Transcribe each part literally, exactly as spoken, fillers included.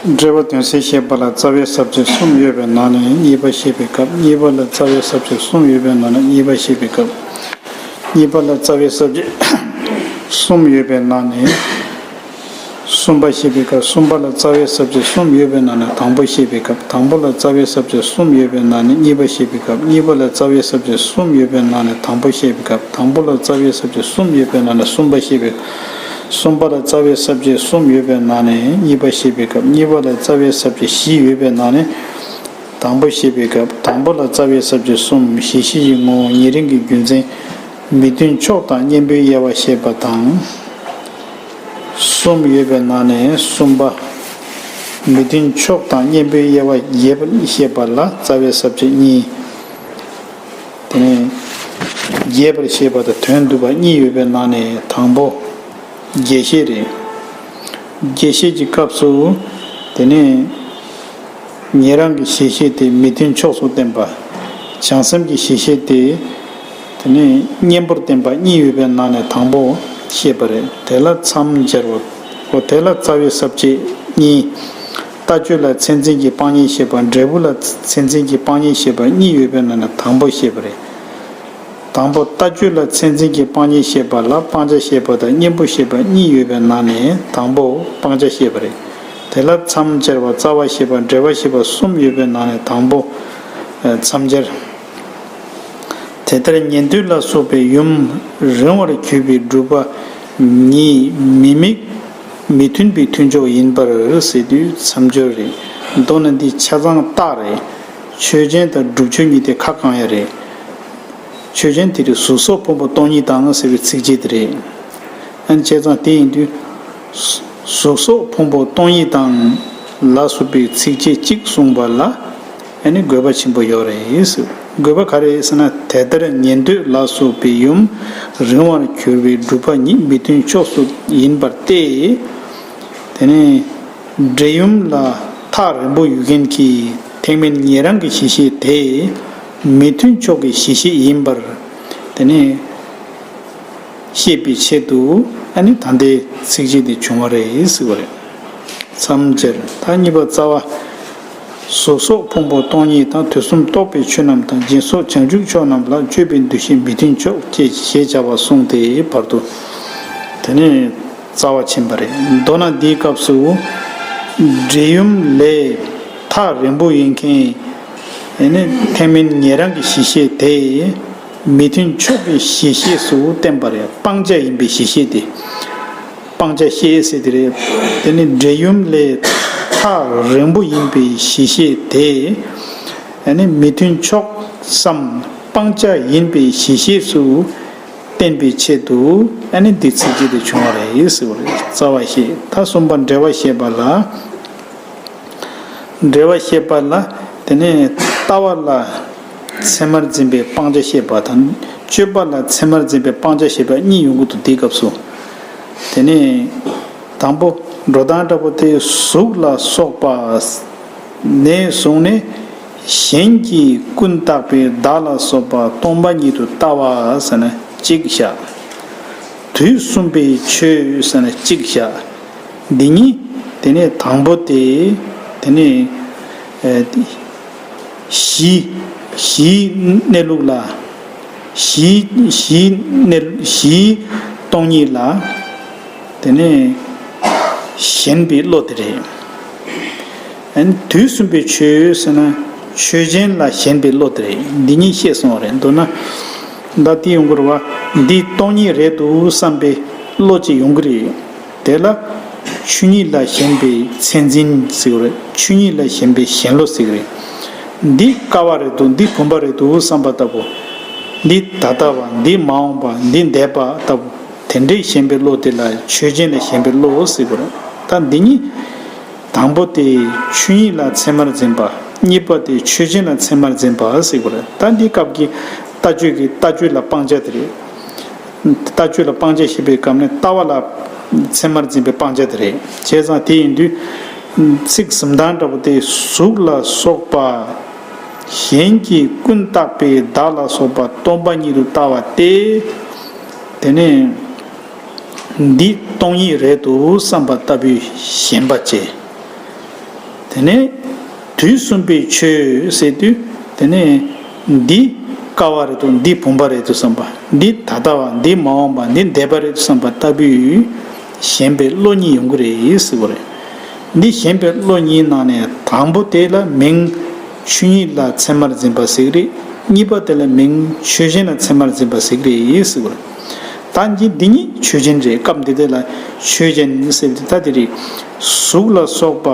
འབྲེལ་བ་དོན་གསལ་བཤད་པ་ལ་རྩ་བའི་ས་བཅད་གསུམ་ཡོད་པའི་ནང་ནས་གཉིས་པ་བཤད་པའི་སྐབས། གཉིས་པ་ལ་རྩ་བའི་ས་བཅད་གསུམ་ཡོད་པའི་ནང་ནས་གཉིས་པ་བཤད་པའི་སྐབས། གཉིས་པ་ལ་རྩ་བའི་ས་བཅད་གསུམ་ཡོད་པའི་ནང་ནས་གསུམ་པ་བཤད་པའི་སྐབས། གསུམ་པ་ལ་རྩ་བའི་ས་བཅད་གསུམ་ཡོད་པའི་ནང་ནས་དང་པོ་བཤད་པའི་སྐབས། དང་པོ་ལ་རྩ་བའི་ས་བཅད་གསུམ་ཡོད་པའི་ནང་ནས་གཉིས་པ་བཤད་པའི་སྐབས། གཉིས་པ་ལ་རྩ་བའི་ས་བཅད་གསུམ་ཡོད་པའི་ནང་ནས་དང་པོ་བཤད་པའི་སྐབས། དང་པོ་ལ་རྩ་བའི་ས་བཅད་གསུམ་ཡོད་པའི་ནང་ནས་གསུམ་པ་བཤད་པའི་སྐབས། གསུམ་པ་ལ་རྩ་བའི་ས་བཅད་གསུམ་ཡོད་པའི་ནང་ནས་གཉིས་པ་བཤད་པའི་སྐབས། གཉིས་པ་ལ་རྩ་བའི་ས་བཅད་བཞི་ཡོད་པའི་ནང་ནས་དང་པོ་བཤད་པའི་སྐབས། དང་པོ་ལ་རྩ་བའི་ས་བཅད་གསུམ། གཞི་ཤེས་ཀྱི་ངོ་བོ་ཉེ་རིང་གི་རྒྱུ་མཚན། མི་མཐུན་ཕྱོགས་དང་གཉེན་པོའི་དབྱེ་བ་བཤད་པ་དང་གསུམ་ཡོད་པའི་ནང་ནས་གསུམ་པ། མི་མཐུན་ཕྱོགས་དང་གཉེན་པོའི་དབྱེ་བ་རྒྱས་པར་བཤད་པ་ལ་རྩ་བའི་ས་བཅད་གཉིས། དེ་ནས་རྒྱས་པར་བཤད་པ་དང་དོན་བསྡུ་བ་གཉིས་ཡོད་པའི་ནང་ནས་དང་པོ་རྒྱས་བཤད་རེད། རྒྱས་བཤད་ཀྱི་སྐབས་སུ་དེ་ནས་ཉན་རང་གི་གཞི་ཤེས་དེ་མི་མཐུན་ཕྱོགས་སུ་བསྟན་པ། བྱང་སེམས་ཀྱི་གཞི་ཤེས་དེ་དེ་ནས་གཉེན་པོར་བསྟན་པ་གཉིས་ཡོད་པའི་ནང་ནས་དང་པོ་བཤད་པ་རེད། དེ་ལ་མཚམས་སྦྱར་བ། འོ་དེ་ལ་རྩ་བའི་ས་བཅད་གཉིས། ལྟ་སྤྱོད་ལ་མཚན་འཛིན་གྱི་སྤང་གཉེན་བཤད་པ། འབྲས་བུ་ལ་མཚན་འཛིན་གྱི་སྤང་གཉེན་བཤད་པ་གཉིས་ཡོད་པའི་ནང་ནས་དང་པོ་བཤད་པ་རེད། དང་པོ་ལྟ་སྤྱོད་ལ་མཚན་འཛིན་གྱི་སྤང་གཉེན་བཤད་པ་ལ་སྤང་བྱ་བཤད་པ་དང་གཉེན་པོ་བཤད་པ་གཉིས་ཡོད་པའི་ནང་ནས་དང་པོ་སྤང་བྱ་བཤད་པ་རེད། དེ་ལ་མཚམས་སྦྱར་བ། རྩ་བ་བཤད་པ། འབྲེལ་བ་བཤད་པ་གསུམ་ཡོད་པའི་ནང་ནས་དང་པོ་མཚམས་སྦྱར། དེ་ལྟར་ཉན་ཐོས་ལ་སོགས་པའི་ཡུམ་རིང་བར་གྱུར་པའི་སྒྲུབ་པ་ཉིད་མི་དམིགས་མི་མཐུན་པའི་མཐུན་ཕྱོགས་ཡིན་པར་ཟེར་དུས་མཚམས་སྦྱོར་རེད། མདོར་ན་འདི་ཆ་ཚང་རྟགས་རེད། ཆོས་ཅན་དང་སྒྲུབ་ཆོས་གཉིས་དེ་ཁ་གང་ཡང་རེད། ཆོས་ཅན་དེ་རིགས་གཟུགས་སོགས་ཕུང་པོ་སྟོང་ཉིད་དང་ཟེར་བའི་ཚིགས་བཅད་དེ་རེད། ཨ་ནི་བྱས་ཙང་དེ་ཡིན་དུས། གཟུགས་སོགས་ཕུང་པོ་སྟོང་ཉིད་དང་ལ་སོགས་པའི་ཚིགས་བཅད་གཅིག་གསུངས་པ་ལ་ཨ་ནི་དགོས་པ་ཆེན་པོ་ཡོད་རེད་ཟེར། དགོས་པ་ག་རེ་ཟེར་ན། དེ་ལྟར་ཉན་ཐོས་ལ་སོགས་པའི་ཡུམ་རིང་བར་གྱུར་པའི་སྒྲུབ་པ་ཉིད་མི་མཐུན་ཕྱོགས་སུ་ཡིན་པར་ཏེ། དེ་ནས་འབྲས་ཡུམ་ལ་ཐག་རིང་པོ་ཡོད་མཁན་གྱི་ཐེག་དམན་ཉན་རང་གི་གཞི་ཤེས་དེ་མི་མཐུན་ཕྱོགས་ཀྱི་གཞི་ཤེས་ཡིན་པར་དེ་ནས་ཤེས་པའི་ཆེད་དུ་ཨ་ནི་ད་ལྟའི་ཚིགས་བཅད་འདི་བྱུང་བ་རེད་ཟེར་བ་རེད། མཚམས་སྦྱར། ད་གཉིས་པ་རྩ་བ། གཟུགས་སོགས་ཕུང་པོ་སྟོང་ཉིད་དང་། དུས་གསུམ་རྟོག་པའི་ཆོས་རྣམས་དང་། སྦྱིན་སོགས་བྱང་ཆུབ་མཆོག་རྣམས་ལ། སྤྱོད་པའི་འདུ་ཤེས་མི་མཐུན་ཕྱོགས་ཅེས་ཞེས་བྱ་བ་གསུངས་ཏེ་བར་དུ་དེ་ནས་རྩ་བ་ཕྱིན་པ་རེད། མདོར་ན་འདིའི་སྐབས་སུ་འབྲས་ཡུམ་ལས་ཐག་རིང་པོ་ཡིན་མཁན་ཨ་ནི་ཐེག་དམན་ཉན་རང་གི་གཞི་ཤེས་དེ་མི་མཐུན་ཕྱོགས་ཀྱི་གཞི་ཤེས་སུ་བསྟན་པ་རེད། སྤང་བྱ་ཡིན་པའི་གཞི་ཤེས་དེ། སྤང་བྱ་ཤེས་ཟེར་དེ་རེད། དེ་ནི་འབྲས་ཡུམ་ལས་ཐག་རིང་པོ་ཡིན་པའི་གཞི་ཤེས་དེ་ཨ་ནི་མི་མཐུན་ཕྱོགས་སམ་སྤང་བྱ་ཡིན་པའི་གཞི་ཤེས་སུ་བསྟན་པའི་ཆེད་དུ་ཨ་ནི་འདི་ཚིགས་བཅད་དེ་བྱུང་བ་རེད་ཟེར་བ་རེད། རྩ་བ་ཤེས། ད་གསུམ་པ་འབྲེལ་བ་བཤད་པ་ལ། འབྲེལ་བ་བཤད་པ་ལ་དེ་ནས་ལྟ་བ་ལ་ཚད་མར་འཛིན་པའི་སྤང་བྱ་བཤད་པ་དང་། སྤྱོད་པ་ལ་ཚད་མར་འཛིན་པའི་སྤང་བྱ་བཤད་པ་གཉིས་ཡོང་གི་འདུག་དེའི་སྐབས་སུ། དེ་ནས་དང་པོ་འགྲོ་སྟངས་འདྲ་པོ་དེ་གཟུགས་ལ་སོགས་པ་ནས་བཟུང་ནས་གཞན་གྱིས་ཀུན་བཏགས་པའི་བདག་ལ་སོགས་པ་སྟོང་པ་ཉིད་དུ་ལྟ་བ་ཟེར་ན་གཅིག་བཞག་དུས་གསུམ་པའི་ཆོས་ཟེར་ན་གཅིག་བཞག་འདི་གཉིས་དེ་ནས་དང་པོ་དེ་དེ་ནས་ཨ་གཞི་གཞིའི་གནས་ལུགས་ལ་གཞིའི་གཞིའི་གནས་གཞིའི་སྟོང་ཉིད་ལ་དེ་ནས་ཞེན་པའི་བློ་དེ་རེད། ཨ་ནི་དུས་གསུམ་པའི་ཆོས་ཟེར་ན་ཆོས་ཅན་ལ་ཞེན་པའི་བློ་དེ་རེད། འདི་གཉིས་བཤད་སོང་བ་རེད། མདོར་ན་ད་དེ་ཡོང་དགོས་རེད་བ། འདི་སྟོང་ཉིད་རེད་འདུག་བསམ་པའི་བློ་ཅིག་ཡོང་གི་རེད། དེ་ལ་ཆོས་ཉིད་ལ་ཞེན་པའི་མཚན་འཛིན་ཟེར་གི་རེད། ཆོས་ཉིད་ལ་ཞེན་པའི་ཞེན་བློ་ཟེར་གི་རེད། འདི་ཀ་བ་རེད་འདུག་འདི་བུམ་པ་རེད་འདུག་བསམ་པ་ལྟ་བུ། འདི་ད་ལྟ་བ། འདི་མ་འོངས་པ། འདི་འདས་པ་ལྟ་བུ། དེ་འདྲའི་ཞེན་པའི་བློ་དེ་ལ་ཆོས་ཅན་ལ་ཞེན་པའི་བློ་ཟེར་གི་རེད། ད་འདི་གཉིས། དང་པོ་དེ་ཆོས་ཉིད་ལ་ཚད་མར་འཛིན་པ། གཉིས་པ་དེ་ཆོས་ཅན་ལ་ཚད་མར་འཛིན་པ་ཟེར་དགོས་རེད། ད་འདི་སྐབས་ཀྱི་ལྟ་སྤྱོད་ཀྱི་ལྟ་སྤྱོད་ལ་སྤང་བྱ་དེ་རེད། ལྟ་སྤྱོད་ལ་སྤང་བྱ་ཞེས་པའི་སྐབས་ནས་ལྟ་བ་ལ་ཚད་མར་འཛིན་པའི་སྤང་བྱ་དེ་རེད། བྱས་ཙང་དེ་ཡིན་དུས་ཚིག་གཟིམ་ཐང་འདྲ་པོ་དེ་གཟུགས་ལ་སོགས་པ་གཞན་གྱིས་ཀུན་བཏགས་པའི་བདག་ལ་སོགས་པ་སྟོང་པ་ཉིད་དུ་ལྟ་བ་སྟེ། དེ་ནས་འདི་སྟོང་ཉིད་རེད་དུ་བསམ་པ་ལྟ་བུའི་ཞེན་པ་བཅས། དེ་ནས་དུས་གསུམ་པའི་ཆོས་ཟེར་དུས། དེ་ནས་འདི་ཀ་བ་རེད་འདུག་འདི་བུམ་པ་རེད་འདུག་བསམ་པ། འདི་ད་ལྟ་བ། འདི་མ་འོངས་པ། འདི་འདས་པ་རེད་འདུག་བསམ་པ་ལྟ་བུའི་ཞེན་པའི་བློ་གཉིས་ཡོང་གི་རེད་ཟེར་བ་རེད། འདི་ཞེན་པའི་བློ་གཉིས་ནང་ནས་དང་པོ་དེ་ལ་མིང་ཆོས་ཉིད་ལ་མཚན་མར་འཛིན་པ་ཟེར་གི་རེད། གཉིས་པ་དེ་ལ་མིང་ཆོས་ཅན་ལ་མཚན་མར་འཛིན་པ་ཟེར་གི་རེད་ཟེར་བ་རེད། ད་འདི་འདི་གཉིས་ཆོས་ཅན་རེད། སྐབས་འདི་དེ་ལ་ཆོས་ཅན་ཟེར་དེ་ད་དེ་རེད། གཟུགས་ལ་སོགས་པ།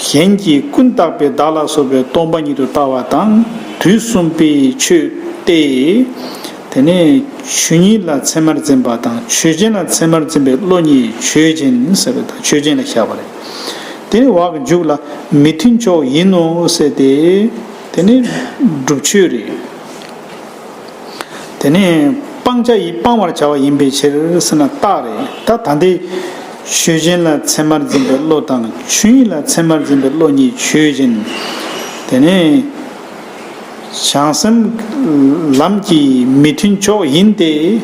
གཞན་གྱིས་ཀུན་བཏགས་པའི་བདག་ལ་སོགས་པའི་སྟོང་པ་ཉིད་དུ་ལྟ་བ་དང་དུས་གསུམ་པའི་ཆོས་ཏེ། དེ་ནས་ཆོས་ཉིད་ལ་མཚན་མར་འཛིན་པ་དང་ཆོས་ཅན་ལ་མཚན་མར་འཛིན་པའི་བློ་གཉིས་ཆོས་ཅན་ཟེར་བ་དང་ཆོས་ཅན་ལ་བཞག་པ་རེད། དེ་ནས་འོག་གི་མཇུག་ལ་མི་མཐུན་ཕྱོགས་ཡིན་ནོ་ཟེར་ཏེ། དེ་ནས་སྒྲུབ་ཆོས་རེད། དེ་ནས་སྤང་བྱ་ཡིས་སྤང་བར་བྱ་བ་ཡིན་པའི་ཕྱིར་ཟེར་ན་རྟགས་རེད། ད་ད་འདི་ཆོས་ཅན་ལ་མཚན་མར་འཛིན་པའི་བློ་དང་ཆོས་ཉིད་ལ་མཚན་མར་འཛིན་པའི་བློ་གཉིས་ཆོས་ཅན། དེ་ནས་བྱང་སེམས་ལམ་གྱི་མི་མཐུན་ཕྱོགས་ཡིན་ཏེ།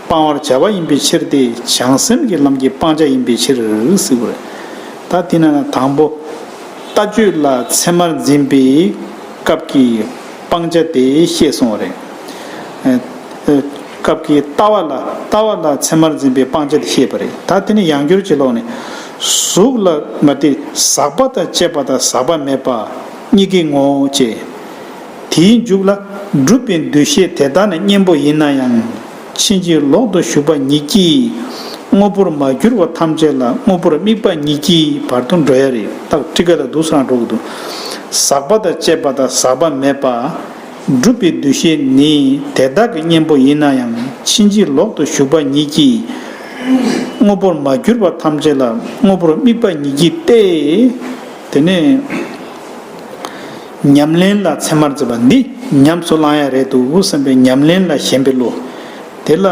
སྤང་བར་བྱ་བ་ཡིན་པའི་ཕྱིར་ཏེ། བྱང་སེམས་ཀྱི་ལམ་གྱི་སྤང་བྱ་ཡིན་པའི་ཕྱིར་ཟེར་བ་རེད། ད་དེ་ན་དང་པོ་ལྟ་སྤྱོད་ལ་མཚན་མར་འཛིན་པའི་སྐབས་ཀྱི་སྤང་བྱ་དེ་བཤད་སོང་བ་རེད། ཨ་ཨ་སྐབས་ཀྱི་ལྟ་བ་ལ་ལྟ་བ་ལ་མཚན་མར་འཛིན་པའི་སྤང་བྱ་དེ་བཤད་པ་རེད། ད་དེ་ནི་ཡང་བསྒྱུར་གྱི་ལོག་ནས། གཟུགས་ལ་མ་སྟེ་ཟག་པ་དང་བཅས་པ་དང་ཟག་པ་མེད་པ་གཉིས་ཀའི་ངོ་བོ་བྱས། དེའི་མཇུག་ལ་སྒྲུབ་པའི་འདུ་ཤེས་དེ་དག་ནི་གཉེན་པོ་ཡིན་ན་ཡང་། ཕྱིན་ཅི་ལོག་ཏུ་ཞུགས་པ་ཉིད་ཀྱིས་དངོས་པོར་མ་གྱུར་པ་ཐམས་ཅད་ལ་དངོས་པོར་དམིགས་པ་ཉིད་ཀྱི་བར་དུ་འགྲོ་ཡ་རེད། ད་ཊཱི་ཀ་ལ་འདུག་སེ་རང་འགྲོ་གི་འདུག་ཟག་པ་དང་བཅས་པ་དང་ཟག་པ་མེད་པ། སྒྲུབ་པའི་འདུ་ཤེས་ནི་དེ་དག་གི་གཉེན་པོ་ཡིན་ན་ཡང་། ཕྱིན་ཅི་ལོག་ཏུ་ཞུགས་པ་ཉིད་ཀྱིས་དངོས་པོར་མ་གྱུར་པ་ཐམས་ཅད་ལ་དངོས་པོར་དམིགས་པ་ཉིད་ཀྱིས་ཏེ། དེ་ནས་ཉམས་ལེན་ལ་མཚན་མར་འཛིན་པ་འདི་ཉམས་སུ་བླང་ཡ་རེད་འདུག་བསམ་པའི་ཉམས་ལེན་ལ་ཞེན་པའི་བློ། དེ་ལ་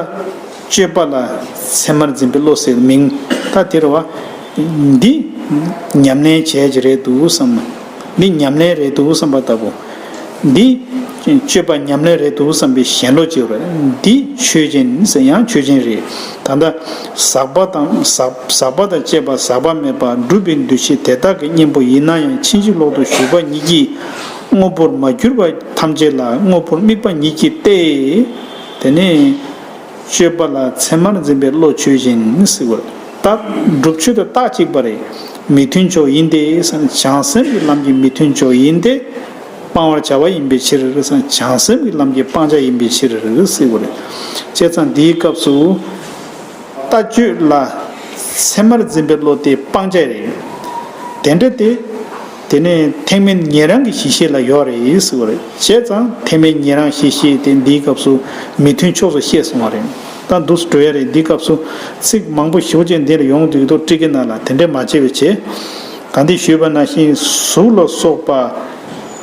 སྤྱོད་པ་ལ་མཚན་མར་འཛིན་པའི་བློ་ཟེར་མིང་ད་དེ་རེད་བ། འདི་ཉམས་ལེན་བྱས་ཀྱི་རེད་འདུག་བསམ། འདི་ཉམས་ལེན་རེད་འདུག་བསམ་པ་ལྟ་བུ། འདི་སྤྱོད་པ་ཉམས་ལེན་རེད་འདུག་བསམ་པའི་ཞེན་བློ་སྐྱེ་བ་རེད། འདི་ཆོས་ཅན་ཟེར་ཡང་ཆོས་ཅན་རེད། ད་ལྟ་ཟག་པ་དང་ཟག་ཟག་པ་དང་བཅས་པ་ཟག་པ་མེད་པ་སྒྲུབ་པའི་འདུ་ཤེས་དེ་དག་གི་གཉེན་པོ་ཡིན་ན་ཡང་ཕྱིན་ཅི་ལོག་ཏུ་ཞུགས་པ་ཉིད་ཀྱིས་དངོས་པོར་མ་གྱུར་པ་ཐམས་ཅད་ལ་དངོས་པོར་དམིགས་པ་ཉིད་ཀྱིས་ཏེ། དེ་ནས་སྤྱོད་པ་ལ་མཚན་མར་འཛིན་པའི་བློ་ཆོས་ཅན་ཟེར་བ་རེད། ད་སྒྲུབ་ཆོས་དང་རྟགས་གཅིག་པ་རེད། མི་མཐུན་ཕྱོགས་ཡིན་ཏེ་ཟེར་ན་བྱང་སེམས་ཀྱི་ལམ་གྱི་མི་མཐུན་ཕྱོགས་ཡིན་ཏེ། སྤང་བར་བྱ་བ་ཡིན་པའི་ཕྱིར་ཟེར་ན་བྱང་སེམས་ཀྱི་ལམ་གྱི་སྤང་བྱ་ཡིན་པའི་ཕྱིར་ཟེར་བ་རེད། བྱས་ཙང་འདིའི་སྐབས་སུ་ལྟ་སྤྱོད་ལ་མཚན་མར་འཛིན་པའི་བློ་དེ་སྤང་བྱ་རེད། དེ་འདྲ་སྟེ། དེ་ནས་ཐེག་དམན་ཉན་རང་གི་གཞི་ཤེས་ལ་ཡོད་རེད་ཟེར་བ་རེད། བྱས་ཙང་ཐེག་དམན་ཉན་རང་གཞི་ཤེས་དེ་འདིའི་སྐབས་སུ་མི་མཐུན་ཕྱོགས་སུ་བཤད་སོང་བ་རེད། ད་འདུག་སེ་འགྲོ་ཡ་རེད། འདིའི་སྐབས་སུ་ཚིག་མང་པོ་ཞེ་པོ་ཅིག་འདི་ལ་ཡོང་འདུག་གི་འདུག་ཊཱི་ཀའི་ནང་ལ། དེ་འདྲ་མ་བྱས་པའི་ཆེད། ད་འདི་ཞུས་པ་ནང་བཞིན་གཟུགས་ལ་སོགས་པ་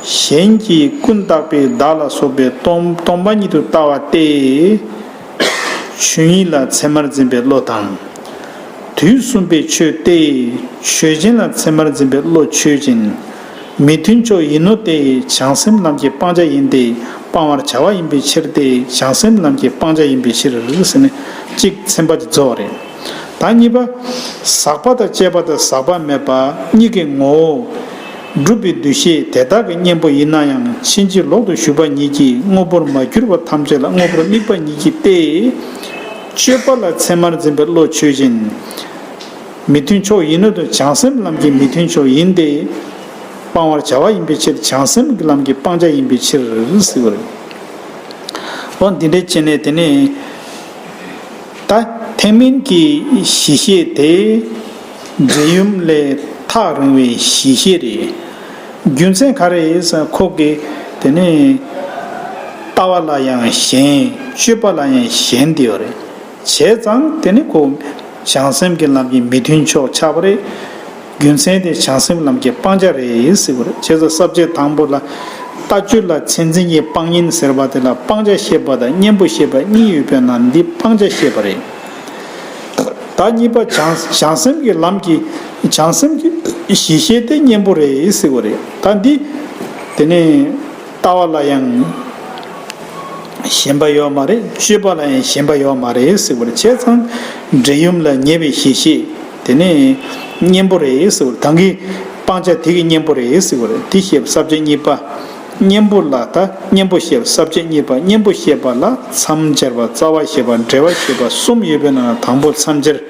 གཞན་གྱིས་ཀུན་བཏགས་པའི་བདག་ལ་སོགས་པའི་སྟོང་སྟོང་པ་ཉིད་དུ་ལྟ་བ་སྟེ། ཆོས་ཉིད་ལ་མཚན་མར་འཛིན་པའི་བློ་དང་། དུས་གསུམ་པའི་ཆོས་ཏེ། ཆོས་ཅན་ལ་མཚན་མར་འཛིན་པའི་བློ་ཆོས་ཅན། མི་མཐུན་ཕྱོགས་ཡིན་ནོ་སྟེ། བྱང་སེམས་ལམ་གྱི་སྤང་བྱ་ཡིན་ཏེ། སྤང་བར་བྱ་བ་ཡིན་པའི་ཕྱིར་ཏེ། བྱང་སེམས་ལམ་གྱི་སྤང་བྱ་ཡིན་པའི་ཕྱིར་ཟེར་ནས་གཅིག་ཚན་པ་དེ་རྫོགས་རེད། ད་གཉིས་པ། ཟག་པ་དང་བཅས་པ་དང་ཟག་པ་མེད་པ་གཉིས་ཀྱི་ངོ་བོ། སྒྲུབ་པའི་འདུ་ཤེས་དེ་དག་གི་གཉེན་པོ་ཡིན་ན་ཡང་ཕྱིན་ཅི་ལོག་ཏུ་ཞུགས་པ་ཉིད་ཀྱིས་དངོས་པོར་མ་གྱུར་པ་ཐམས་ཅད་ལ་དངོས་པོར་དམིགས་པ་ཉིད་ཀྱིས་ཏེ། སྤྱོད་པ་ལ་མཚན་མར་འཛིན་པའི་བློ་ཆོས་ཅན། མི་མཐུན་ཕྱོགས་ཡིན་ནོ་དང་བྱང་སེམས་ལམ་གྱི་མི་མཐུན་ཕྱོགས་ཡིན་ཏེ། སྤང་བར་བྱ་བ་ཡིན་པའི་ཕྱིར་བྱང་སེམས་ཀྱི་ལམ་གྱི་སྤང་བྱ་ཡིན་པའི་ཕྱིར་ཟེར་བ་རེད། འོ་འདི་འདྲའི་བྱས་ནས་དེ་ནས། ད་ཐེག་དམན་གྱི་གཞི་ཤེས་དེ་འབྲས་ཡུམ་ལས་ཐག་རིང་བའི་གཞི་ཤེས་རེད། རྒྱུ་མཚན་ག་རེ་ཟེར་ན་ཁོ་གི་དེ་ནི་ལྟ་བ་ལ་ཡང་ཞེན། སྤྱོད་པ་ལ་ཡང་ཞེན་དེ་ཡོད་རེད། བྱས་ཙང་དེ་ནི་ཁོ་བྱང་སེམས་ཀྱི་ལམ་གྱི་མི་མཐུན་ཕྱོགས་ཆགས་པ་རེད། རྒྱུ་མཚན་དེ་བྱང་སེམས་ལམ་གྱི་སྤང་བྱ་རེད་ཟེར་བ་རེད། བྱས་ཙང་ས་བཅད་དང་པོ་ལ་ལྟ་སྤྱོད་ལ་མཚན་འཛིན་གྱི་སྤང་གཉེན་ཟེར་བ་དེ་ལ་སྤང་བྱ་བཤད་པ་དང་གཉེན་པོ་བཤད་པ་གཉིས་ཡོད་པའི་ནང་འདི་སྤང་བྱ་བཤད་པ་རེད། ད་གཉིས་པ་བྱང་བྱང་སེམས་ཀྱི་ལམ་གྱི་བྱང་སེམས་ཀྱི་གཞི་ཤེས་དེ་གཉེན་པོ་རེད་ཟེར་བ་རེད། ད་འདི་དེ་ནས་ལྟ་བ་ལ་ཡང་ཞེན་པ་ཡོད་མ་རེད། སྤྱོད་པ་ལ་ཡང་ཞེན་པ་ཡོད་མ་རེད་ཟེར་བ་རེད། བྱས་ཙང་འབྲས་ཡུམ་ལ་ཉེ་བའི་གཞི་ཤེས། དེ་ནས་གཉེན་པོ་རེད་ཟེར་བ་རེད། ད་གིན་སྤང་བྱ་དེ་གི་གཉེན་པོ་རེད་ཟེར་བ་རེད། དེ་བཤད་པ་ས་བཅད་གཉིས་པ། གཉེན་པོ་ལ་ད་གཉེན་པོ་བཤད་པ་ས་བཅད་གཉིས་པ། གཉེན་པོ་བཤད་པ་ལ་མཚམས་སྦྱར་བ། རྩ་བ་བཤད་པ། འགྲེལ་བ་བཤད་པ་གསུམ་ཡོད་པའི་ནང་ན་དང་པོ་མཚམས་སྦྱར།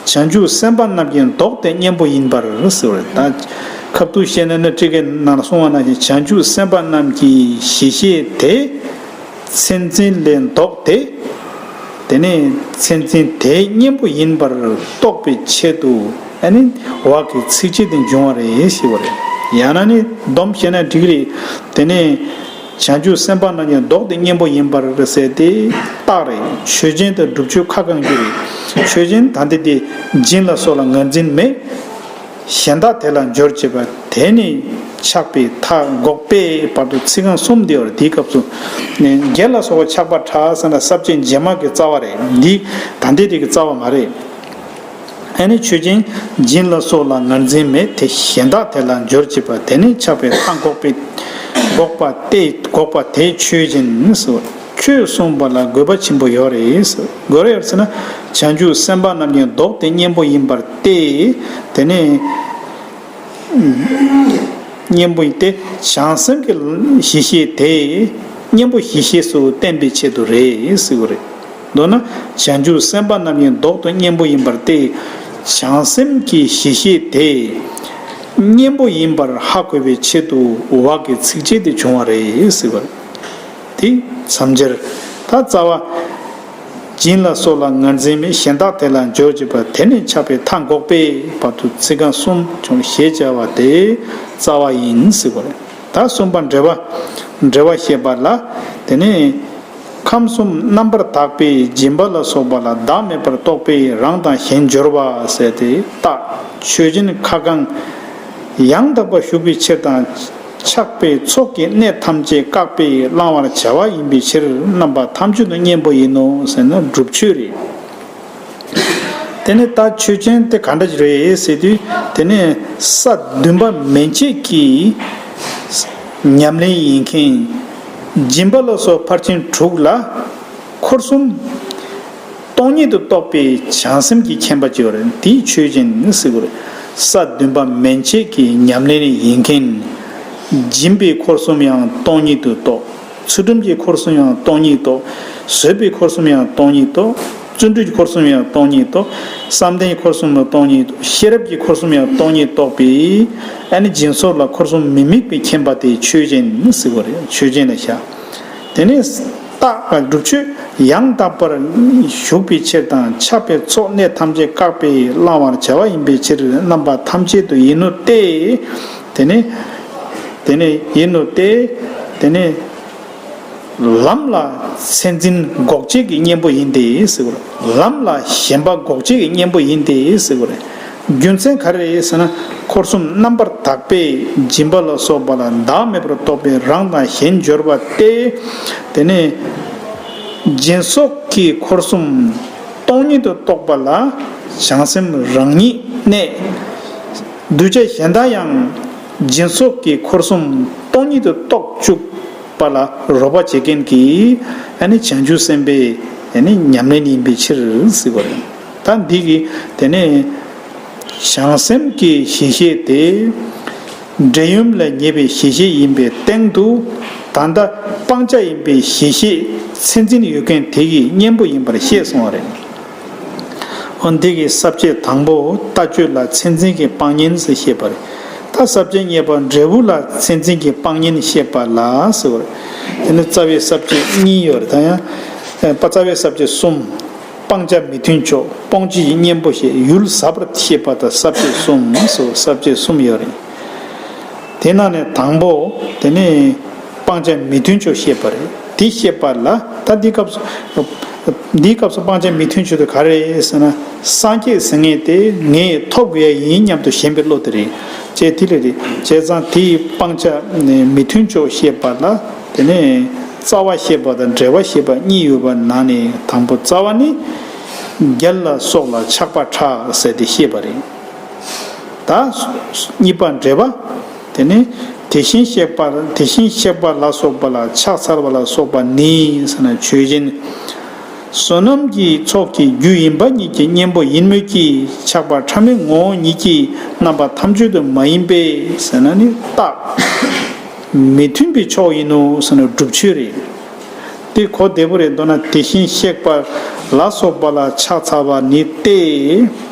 བྱང་ཆུབ་སེམས་དཔའ་རྣམས་ཀྱི་མདོག་དེ་གཉེན་པོ་ཡིན་པར་ཟེར་བ་རེད། ད་ཁ་ཐུག་བཤད་ན་ནི་ཊཱི་ཀའི་ནང་གསུངས་པ་ནང་བཞིན་བྱང་ཆུབ་སེམས་དཔའ་རྣམས་ཀྱི་གཞི་ཤེས་དེ། མཚན་འཛིན་ལས་ལྡོག་སྟེ། དེ་ནས་མཚན་འཛིན་དེའི་གཉེན་པོ་ཡིན་པར་རྟོགས་པའི་ཆེད་དུ་ཨ་ནི་འོག་གི་ཚིགས་བཅད་དེ་འབྱུང་བ་རེད་ཞེས་པ་རེད། ཡང་ན་ནི་སྡོམ་བྱས་ན་འགྲིག་གི་རེད། དེ་ནས་བྱང་ཆུབ་སེམས་དཔའ་རྣམས་ཀྱི་མདོག་དེ་གཉེན་པོ་ཡིན་པར་ཟེར་དེ་རྟགས་རེད། ཆོས་ཅན་དང་སྒྲུབ་ཆོས་ཁ་བསྐང་རྒྱུ་རེད། ཆོས་ཅན་ད་འདི་དེ་སྦྱིན་ལ་སོགས་ལ་ངར་འཛིན་མེད། གཞན་དག་དེ་ལ་སྦྱོར་བྱེད་པ། དེ་ནི་ཆགས་པའི་མཐའ་འགོག་པའི་བར་དུ་ཚིག་རྐང་གསུམ་འདི་བར་དེའི་སྐབས་སུ་ནི་བགེགས་ལ་སོགས་པ་ཆགས་པ་དྲག་ཟེར་ན་ས་བཅད་རྗེས་མ་གི་རྩ་བ་རེད། འདི་ད་ལྟའི་དེ་གི་རྩ་བ་མ་རེད། ཨ་ནི་ཆོས་ཅན། སྦྱིན་ལ་སོགས་ལ་ངར་འཛིན་མེད། དེ་གཞན་དག་དེ་ལ་སྦྱོར་བྱེད་པ། དེ་ནི་ཆགས་པའི་མཐའ་འགོག་པའི་འགོག་པ་སྟེ། འགོག་པ་དེ་ཆོས་ཅན་ཟེར། ཁྱོད་གསུངས་པ་ལ་དགོས་པ་ཆེན་པོ་ཡོད་རེད། དགོས་རེད་ཟེར་ན། བྱང་ཆུབ་སེམས་དཔའ་རྣམས་ཀྱི་མདོག་དེ་གཉེན་པོ་ཡིན་པར་ཏེ། དེ་ནས་གཉེན་པོ་ཡིན་ཏེ། བྱང་སེམས་ཀྱི་གཞི་ཤེས་དེ་གཉེན་པོ་གཞི་ཤེས་སུ་བསྟན་པའི་ཆེད་དུ་རེད་ཟེར་བ་རེད། མདོར་ན། བྱང་ཆུབ་སེམས་དཔའ་རྣམས་ཀྱི་མདོག་དེ་གཉེན་པོ་ཡིན་པར་ཏེ། བྱང་སེམས་ཀྱི་གཞི་ཤེས་དེ་གཉེན་པོ་ཡིན་པར་ཧ་གོ་བའི་ཆེད་དུ་འོག་གི་ཚིགས་བཅད་དེ་བྱུང་བ་རེད་ཟེར་བ་རེད། དེ་མཚམས་སྦྱར། ད་རྩ་བ། སྦྱིན་ལ་སོགས་ལ་ངར་འཛིན་མེད། གཞན་དག་དེ་ལ་སྦྱོར་བྱེད་པ། དེ་ནི་ཆགས་པའི་མཐའ་འགོག་པའི་བར་དུ་ཚིག་རྐང་གསུམ་བྱུང་ཞེས་བྱ་བ་དེ་རྩ་བ་ཡིན་ཟེར་བ་རེད། ད་གསུམ་པ་འགྲེལ་པ། འགྲེལ་པ་བཤད་པ་ལ། དེ་ནི་ཁམས་གསུམ་རྣམ་པར་དག་པའི་སྦྱིན་པ་ལ་སོགས་པ་ལ་བདག་མེད་པར་རྟོག་པའི་རང་དང་གཞན་སྦྱོར་བ་ཟེར་ཏེ་རྟགས། ཆོས་ཅན་ཁ་བསྐང་། ཡང་དག་པར་ཞུགས་པའི་ཕྱིར་དང་། ཆགས་པའི་ཚོགས་ཀྱི་གནས་ཐམས་ཅད་བཀག་པས་བླང་བར་བྱ་བ་ཡིན་པའི་ཕྱིར་རྣམ་པ་ཐམས་ཅད་དུ་གཉེན་པོ་ཡིན་ནོ་ཟེར་ན་སྒྲུབ་ཆོས་རེད། དེ་ནས་ད་ཆོས་ཅན་དེ་ག་འདྲ་ཞིག་རེད་ཟེར་དུས། དེ་ནས་ས་བདུན་པ་མན་ཆད་ཀྱི་ཉམས་ལེན་ཡིན་མཁན། སྦྱིན་པ་ལ་སོགས་ཕར་ཕྱིན་དྲུག་ལ་འཁོར་གསུམ་སྟོང་ཉིད་དུ་རྟོགས་པའི་བྱང་སེམས་ཀྱི་མཁྱེན་པ་ཅིག་ཡོད་རེད། དེའི་ཆོས་ཅན་ཟེར་དགོས་རེད། ས་བདུན་པ་མན་ཆད་ཀྱི་ཉམས་ལེན་ཡིན་མཁན། སྦྱིན་པའི་འཁོར་གསུམ་ཡང་སྟོང་ཉིད་དུ་རྟོགས། ཚུལ་ཁྲིམས་ཀྱི་འཁོར་གསུམ་ཡང་སྟོང་ཉིད་རྟོགས། བཟོད་པའི་འཁོར་གསུམ་ཡང་སྟོང་ཉིད་རྟོགས། བརྩོན་འགྲུས་ཀྱི་འཁོར་གསུམ་ཡང་སྟོང་ཉིད་རྟོགས། བསམ་གཏན་གྱི་འཁོར་གསུམ་ཡང་སྟོང་ཉིད་རྟོགས། ཤེས་རབ་ཀྱི་འཁོར་གསུམ་ཡང་སྟོང་ཉིད་རྟོགས་པའི། ཨ་ནི་སྦྱིན་སོགས་ལ་འཁོར་གསུམ་མི་དམིགས་པའི་མཁྱེན་པ་དེ་ཆོས་ཅན་ཟེར་དགོས་རེད། ཆོས་ཅན་ལ་བཞག། དེ་ནས་རྟགས་སྒྲུབ་ཆོས་ཡང་དག་པར་ཞུགས་པའི་ཕྱིར་དང་། ཆགས་པའི་ཚོགས་གནས་ཐམས་ཅད་བཀག་པས་བླང་བར་བྱ་བ་ཡིན་པའི་ཕྱིར་རྣམ་པ་ཐམས་ཅད་དུ་ཡིན་ནོ་སྟེ། དེ་ནས། དེ་ནས་ཡིན་ནོ་སྟེ། དེ་ནས། ལམ་ལ་མཚན་འཛིན་འགོག་བྱེད་ཀྱི་གཉེན་པོ་ཡིན་ཏེ་ཟེར་བ་རེད། ལམ་ལ་ཞེན་པ་འགོག་བྱེད་ཀྱི་གཉེན་པོ་ཡིན་ཏེ་ཟེར་བ་རེད། རྒྱུ་མཚན་ག་རེ་རེད་ཟེར་ན། འཁོར་གསུམ་རྣམ་པར་དག་པས་སྦྱིན་པ་ལ་སོགས་པ་ལ་བདག་མེད་པར་རྟོག་པའི་རང་དང་གཞན་སྦྱོར་བ་སྟེ། དེ་ནས་སྦྱིན་སོགས་ཀྱི་འཁོར་གསུམ་སྟོང་ཉིད་དུ་རྟོགས་པ་ལ་བྱང་སེམས་རང་ཉིད་གནས། གདུལ་བྱ་གཞན་དག་ཡང་སྦྱིན་སོགས་ཀྱི་འཁོར་གསུམ་སྟོང་ཉིད་དུ་རྟོགས་བཅུག་པ་ལ་རོགས་པ་བྱེད་མཁན་གྱི་ཨ་ནི་བྱང་ཆུབ་སེམས་དཔའི་ཨ་ནི་ཉམས་ལེན་ཡིན་པའི་ཕྱིར་ཟེར་བ་རེད། ད་འདི་གི་དེ་ནས་བྱང་སེམས་ཀྱི་གཞི་ཤེས་དེ། འབྲས་ཡུམ་ལ་ངེས་པའི་གཞི་ཤེས་ཡིན་པའི་སྟེང་དུ། ད་ལྟ་སྤང་བྱ་ཡིན་པའི་གཞི་ཤེས་མཚན་འཛིན་ཡོད་མཁན་དེ་གི་གཉེན་པོ་ཡིན་པར་ཤེས་གསུངས་པ་རེད། འོ་འདི་གི་ས་བཅད་དང་པོ་ལྟ་སྤྱོད་ལ་མཚན་འཛིན་གྱི་སྤང་གཉེན་ཟེར་བཤད་པ་རེད། ད་ས་བཅད་གཉིས་པ་འབྲས་བུ་ལ་མཚན་འཛིན་གྱི་སྤང་གཉེན་བཤད་པ་ལ་ཟེར་བ་རེད། དེ་ནི་རྩ་བའི་ས་བཅད་གཉིས་ཡོད་རེད། ད་ཡང་། ཨ། རྩ་བའི་ས་བཅད་གསུམ། སྤང་བྱ་མི་མཐུན་ཕྱོགས། སྤོང་བྱེད་ཀྱི་གཉེན་པོ་ཞེས་ཡུལ་ཟབ་པར་བཤད་པ་དང་ས་བཅད་གསུམ་སོགས་ས་བཅད་གསུམ་ཡོད་རེད། དེ་ནང་ནས་དང་པོ་དེ་ནི་སྤང་བྱ་མི་མཐུན་ཕྱོགས་བཤད་པ་རེད། དེ་བཤད་པ་ལ་ད་འདིའི་སྐབས་སུ། འདིའི་སྐབས་སུ་སྤང་བྱ་མི་མཐུན་ཕྱོགས་དེ་ག་རེ་རེད་ཟེར་ན། སངས་རྒྱས་ཟེར་མཁན་དེ་ངས་ཐོབ་དགོས་ཡ་ཡིན་སྙམ་དུ་ཞེན་པའི་བློ་དེ་རེད། ཅེས་དེ་ལས་རེད། བྱས་ཙང་དེའི་སྤང་བྱ་མི་མཐུན་ཕྱོགས་བཤད་པ་ལ། དེ་ནས་རྩ་བ་བཤད་པ་དང་འབྲེལ་བ་བཤད་པ་གཉིས་ཡོད་པ་ནང་ནས་དང་པོ་རྩ་བ་ནི། བགེགས་ལ་སོགས་ལ་ཆགས་པ་དྲག་ཟེར་ཏེ་བཤད་པ་རེད། ད་གཉིས་པ་འགྲེལ་པ། དེ་ནི་དེ་བཞིན་གཤེགས་པ། དེ་བཞིན་གཤེགས་པ་ལ་སོགས་པ་ལ་ཕྱག་འཚལ་བ་ལ་སོགས་པ་ནི་ཟེར་ན་ཆོས་ཅན། བསོད་ནམས་ཀྱི་ཚོགས་ཀྱི་རྒྱུ་ཡིན་པ་ཉིད་ཀྱི་གཉེན་པོ་ཡིན་མོད་ཀྱི། ཆགས་པ་ཕྲ་མོའི་ངོ་བོ་ཉིད་ཀྱིས་རྣམ་པ་ཐམས་ཅད་དུ་མ་ཡིན་པས་ཟེར་ན་ནི་རྟགས། མི་མཐུན་པའི་ཕྱོགས་ཡིན་ནོ་ཟེར་ན་སྒྲུབ་ཆོས་རེད། དེ་གོ་བདེ་པོ་རེད་འདོད་ན། དེ་བཞིན་གཤེགས་པ་ལ་སོགས་པ་ལ་ཕྱག་འཚལ་བ་ནི་སྟེ།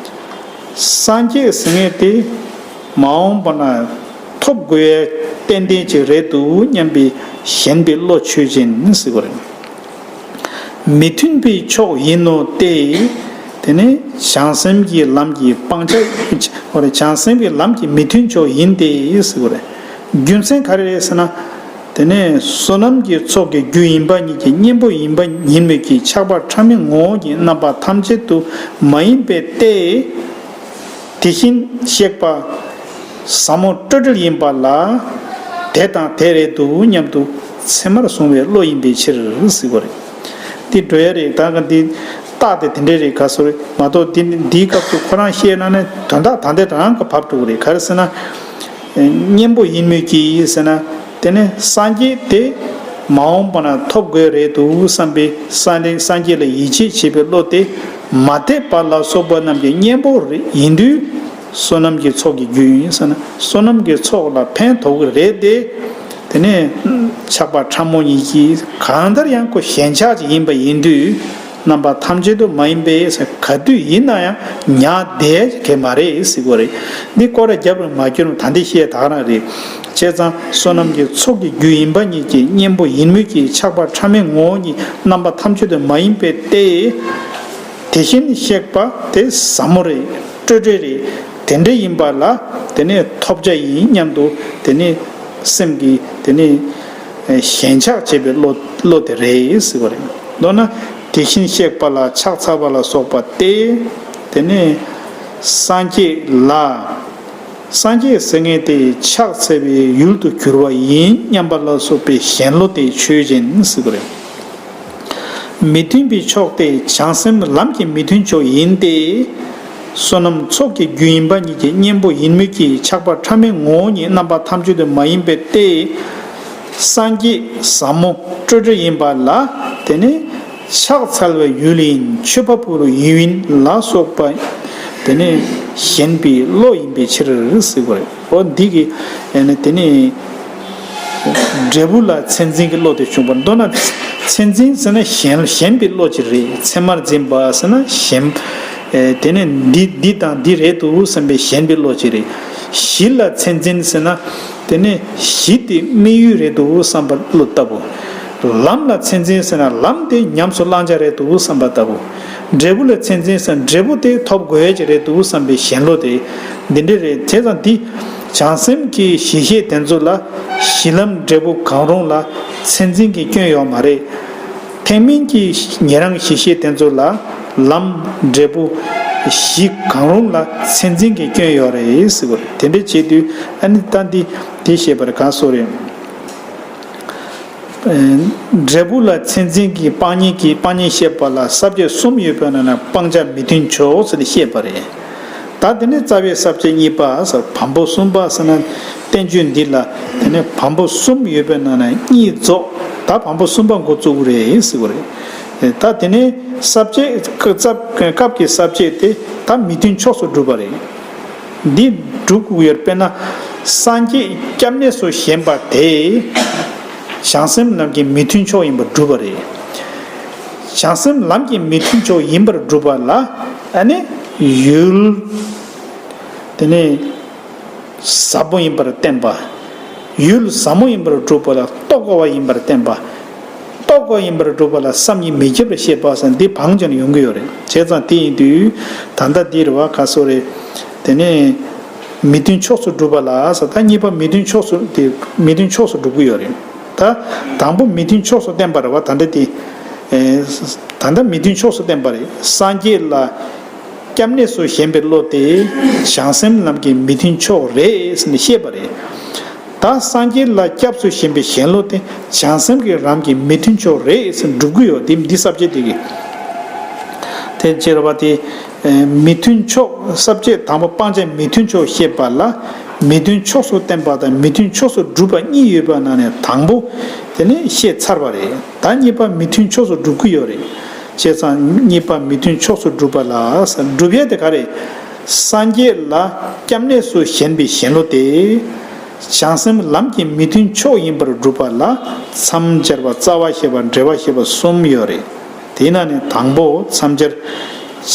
སངས་རྒྱས་ཟེར་མཁན་དེ་མ་འོངས་པ་ན་ཐོབ་དགོས་ཏན་ཏན་ཅིག་རེད་འདུག་སྙམ་པའི་ཞེན་པའི་བློ་ཆོས་ཅན་ཟེར་བ་རེད། མི་མཐུན་པའི་ཕྱོགས་ཡིན་ནོ་སྟེ། དེ་ནི་བྱང་སེམས་ཀྱི་ལམ་གྱི་སྤང་བྱ། བྱང་སེམས་ཀྱི་ལམ་གྱི་མི་མཐུན་ཕྱོགས་ཡིན་ཏེ་ཟེར་བ་རེད། རྒྱུ་མཚན་ག་རེ་རེད་ཟེར་ན། དེ་ནས་བསོད་ནམས་ཀྱི་ཚོགས་ཀྱི་རྒྱུ་ཡིན་པ་ཉིད་ཀྱི་གཉེན་པོ་ཡིན་པ་ཉིད་མོད་ཀྱི། ཆགས་པ་ཕྲ་མོའི་ངོ་བོ་ཉིད་རྣམ་པ་ཐམས་ཅད་དུ་མ་ཡིན་པས་ཏེ། དེ་བཞིན་གཤེགས་པ་ཟབ་མོ་སྤྲོས་བྲལ་ཡིན་པ་ལ་དེ་དང་དེ་རེད་འདུག་སྙམ་དུ་ཚད་མར་བཟུང་བའི་བློ་ཡིན་པའི་ཕྱིར་ཟེར་བ་རེད། དེ་འགྲོ་ཡ་རེད། ད་ག་འདི་རྟགས་དེ་དེ་འདྲས་རེད་ག་སོ་རེད་མ་གཏོགས། འདི་འདིའི་སྐབས་སུ་ཁོ་རང་བཤད་ན་ནི་དོན་དག་ད་ལྟའི་རང་གི་བབ་འགྲོ་གི་རེད། ག་རེ་ཟེར་ན། གཉེན་པོ་ཡིན་མོད་ཀྱི་ཟེར་ན། དེ་ནི་སངས་རྒྱས་དེ་མ་འོངས་པ་ན་ཐོབ་དགོས་རེད་འདུག་བསམ་པའི་སངས་རྒྱས་སངས་རྒྱས་ལ་ཡིད་ཆེས་བྱེད་པའི་བློ་དེ་མ་དད་པ་ལ་སོགས་པ་རྣམས་ཀྱི་གཉེན་པོ་རེད་ཡིན་དུས། བསོད་ནམས་ཀྱི་ཚོགས་ཀྱི་རྒྱུ་ཡིན་ཟེར་ན་བསོད་ནམས་ཀྱི་ཚོགས་ལ་ཕན་ཐོགས་ཀྱི་རེད་དེ། དེ་ནས་ཆགས་པ་ཕྲ་མོ་ཉིད་ཀྱིས་གང་ལྟར་ཡང་ཁོ་ཞེན་ཆགས་ཅིག་ཡིན་པ་ཡིན་དུས། རྣམ་པ་ཐམས་ཅད་དུ་མ་ཡིན་པས་ཟེར། ག་དུས་ཡིན་ན་ཡང་ཉག་བསྡད་གི་མ་རེད་ཟེར་གོ་རེད། འདི་སྐོར་ར་རྒྱབ་རུ་མ་སྐྱོར་ད་འདི་བཤད་ད་རང་རེད། བྱས་ཙང་བསོད་ནམས་ཀྱི་ཚོགས་ཀྱི་རྒྱུ་ཡིན་པ་ཉིད་ཀྱི་གཉེན་པོ་ཡིན་མོད་ཀྱི། ཆགས་པ་ཕྲ་མོའི་ངོ་བོ་ཉིད་རྣམ་པ་ཐམས་ཅད་དུ་མ་ཡིན་པས་ཏེ། དེ་བཞིན་གཤེགས་པ་དེ་ཟབ་མོ་རེད། སྤྲོས་བྲལ་རེད། དེ་འདྲ་ཡིན་པ་ལ་དེ་ནས་ཐོབ་བྱ་ཡིན་སྙམ་དུ་དེ་ནས་སེམས་ཀྱི་དེ་ནས་ཞེན་ཆགས་བྱེད་པའི་བློ་བློ་དེ་རེད་ཟེར་བ་རེད། མདོར་ན་དེ་བཞིན་གཤེགས་པ་ལ་ཕྱག་འཚལ་བ་ལ་སོགས་པ་སྟེ། དེ་ནས་སངས་རྒྱས་ལ། སངས་རྒྱས་ཟེར་མཁན་དེ་ཕྱག་འཚལ་བའི་ཡུལ་དུ་གྱུར་པ་ཡིན་སྙམ་པ་ལ་སོགས་པའི་ཞེན་བློ་དེ་ཆོས་ཅན་ཟེར་བ་རེད། མི་མཐུན་པའི་ཕྱོགས་དེ་བྱང་སེམས་ལམ་གྱི་མི་མཐུན་ཕྱོགས་ཡིན་ཏེ། བསོད་ནམས་ཚོགས་ཀྱི་རྒྱུ་ཡིན་པ་ཉིད་ཀྱི་གཉེན་པོ་ཡིན་མོད་ཀྱི། ཆགས་པ་ཕྲ་མོའི་ངོ་བོ་ཉིད་རྣམ་པ་ཐམས་ཅད་དུ་མ་ཡིན་པས་ཏེ། སངས་རྒྱས་ཟབ་མོ་སྤྲོས་བྲལ་ཡིན་པ་ལ་དེ་ནི་ཕྱག་འཚལ་བའི་ཡུལ་ཡིན། མཆོད་པ་ཕུལ་བའི་ཡུལ་ཡིན་ལ་སོགས་པ་དེ་ནི་ཞེན་པའི་བློ་ཡིན་པའི་ཕྱིར་ཟེར་བ་རེད། འོ་འདི་གི་ཨེ་ནི་དེ་ནི། འབྲས་བུ་ལ་མཚན་འཛིན་གྱི་བློ་དེ་བྱུང་བ། མདོར་ན་མཚན་འཛིན་ཟེར་ན་ཞེན་ཞེན་པའི་བློ་ཅིག་རེད། མཚན་མར་འཛིན་པ་ཟེར་ན་ཞེན། ཨེ་དེ་ནས་འདི་འདི་དང་འདི་རེད་འདུག་བསམ་པའི་ཞེན་པའི་བློ་ཅིག་རེད། གཞི་ལ་མཚན་འཛིན་ཟེར་ན་དེ་ནས་གཞི་དེ་དམིགས་ཡུལ་རེད་འདུག་བསམ་པ་བློ་ལྟ་བུ། ལམ་ལ་མཚན་འཛིན་ཟེར་ན་ལམ་དེ་ཉམས་སུ་བླང་བྱ་རེད་འདུག་བསམ་པ་ལྟ་བུ། འབྲས་བུ་ལ་མཚན་འཛིན་ཟེར་ན་འབྲས་བུ་དེ་ཐོབ་དགོས་ཀྱི་རེད་འདུག་བསམ་པའི་ཞེན་བློ་དེ་འདི་འདྲ་རེད། བྱས་ཙང་འདི་བྱང་སེམས་ཀྱི་གཞི་ཤེས་དེ་ཚོ་ལ་གཞི་ལམ་འབྲས་བུ་གང་རུང་ལ་མཚན་འཛིན་གྱི་སྐྱོན་ཡོད་མ་རེད། ཐེག་དམན་གྱི་ཉན་རང་གཞི་ཤེས་དེ་ཚོ་ལ་ལམ་འབྲས་བུ་གཞི་གང་རུང་ལ་མཚན་འཛིན་གྱི་སྐྱོན་ཡོད་རེད་ཟེར་བ་རེད། དེ་འདྲ་བྱེད་དུས་ཨ་ནི་ད་འདི་འདི་ཞེས་པར་གང་སོ་རེད། འབྲས་བུ་ལ་མཚན་འཛིན་གྱི་སྤང་གཉེན་གྱི་སྤང་གཉེན་བཤད་པ་ལ་ས་བཅད་གསུམ་ཡོད་པའི་ནང་ན་སྤང་བྱ་མི་མཐུན་ཕྱོགས་ཟེར་ནས་བཤད་པ་རེད། ད་དེ་ནས་རྩ་བའི་ས་བཅད་གཉིས་པ་ཟེར་བམ་པོ་གསུམ་པ་ཟེར་ན་བསྟན་བཅོས་འདི་ལ་དེ་ནས་བམ་པོ་གསུམ་ཡོད་པའི་ནང་ན་གཉིས་རྫོགས། ད་བམ་པོ་གསུམ་པ་འགོ་བཙུགས་རེད་ཟེར་བ་རེད། ད་དེ་ནས་ས་བཅད་སྐབས་ཀྱི་ས་བཅད་དེ་ད་མི་མཐུན་ཕྱོགས་སུ་གྲུབ་པ་རེད། འདི་སྒྲུབ་དགོས་ཡོད། དཔེར་ན་སངས་རྒྱས་སྐྱབས་གནས་སུ་བཞེན་པ་དེ་བྱང་སེམས་ལམ་གྱི་མི་མཐུན་ཕྱོགས་ཡིན་པར་སྒྲུབ་པ་རེད། བྱང་སེམས་ལམ་གྱི་མི་མཐུན་ཕྱོགས་ཡིན་པར་སྒྲུབ་པ་ལ་ཨ་ནི་ཡུལ་དེ་ནི་ཟབ་པོ་ཡིན་པར་བསྟན་པ། ཡུལ་ཟབ་མོ་ཡིན་པར་སྒྲུབ་པ་ལ་རྟོགས་དཀའ་བ་ཡིན་པར་བསྟན་པ། རྟོགས་དཀའ་ཡིན་པར་སྒྲུབ་པ་ལ་བསམ་གྱིས་མི་ཁྱབ་པ་ཞེས་པ་ཟེར་འདི་བང་ཅན་ཡོང་གི་ཡོད་རེད། བྱས་ཙང་དེ་ཡིན་དུས་ད་ལྟ་འདི་རེད་བ་ག་སོ་རེད། དེ་ནས་མི་མཐུན་ཕྱོགས་སུ་སྒྲུབ་པ་ལ་ཟེར། ད་གཉིས་པ་མི་མཐུན་ཕྱོགས་སུ་དེ་མི་མཐུན་ཕྱོགས་སུ་སྒྲུབ་ཀྱི་ཡོད་རེད། ད་དང་པོ་མི་མཐུན་ཕྱོགས་སུ་བསྟན་པ་རེད་བ། ད་ལྟ་དེ་ད་ལྟ་མི་མཐུན་ཕྱོགས་སུ་བསྟན་པ་རེད། སངས་རྒྱས་ལ་སྐྱབས་གནས་སུ་བཞེན་པའི་བློ་དེ་བྱང་སེམས་ལམ་གྱི་མི་མཐུན་ཕྱོགས་རེད་ཟེར་ནས་བཤད་པ་རེད། ད་སངས་རྒྱས་ལ་སྐྱབས་སུ་བཞེན་པའི་ཞེན་བློ་དེ་བྱང་སེམས་ཀྱི་ལམ་གྱི་མི་མཐུན་ཕྱོགས་རེད་ཟེར་སྒྲུབ་ཀྱི་ཡོད། དེ་འདི་ས་བཅད་དེ་གི་དེ་ཅེས་ར་བ་དེ་མི་མཐུན་ཕྱོགས་ས་བཅད་དང་པོ་སྤང་བྱ་མི་མཐུན་ཕྱོགས་བཤད་པ་ལ་མི་མཐུན་ཕྱོགས་སུ་བསྟན་པ་དང་མི་མཐུན་ཕྱོགས་སུ་སྒྲུབ་པ་གཉིས་ཡོད་པ་ནང་ནས་དང་པོ་དེ་ནི་བཤད་ཚར་བ་རེད། ད་གཉིས་པ་མི་མཐུན་ཕྱོགས་སུ་སྒྲུབ་ཀྱི་ཡོད་རེད། བྱས་ཙང་གཉིས་པ་མི་མཐུན་ཕྱོགས་སུ་སྒྲུབ་པ་ལ། སྒྲུབ་ཡས་དེ་ག་རེ། སངས་རྒྱས་ལ་སྐྱབས་གནས་སུ་ཞེན་པའི་ཞེན་བློ་དེ། བྱང་སེམས་ལམ་གྱི་མི་མཐུན་ཕྱོགས་ཡིན་པར་སྒྲུབ་པ་ལ། མཚམས་སྦྱར་བ། རྩ་བ་ཤེས་པ། འབྲེལ་བ་ཤེས་པ་གསུམ་ཡོད་རེད། དེའི་ནང་ནས་དང་པོ་མཚམས་སྦྱར།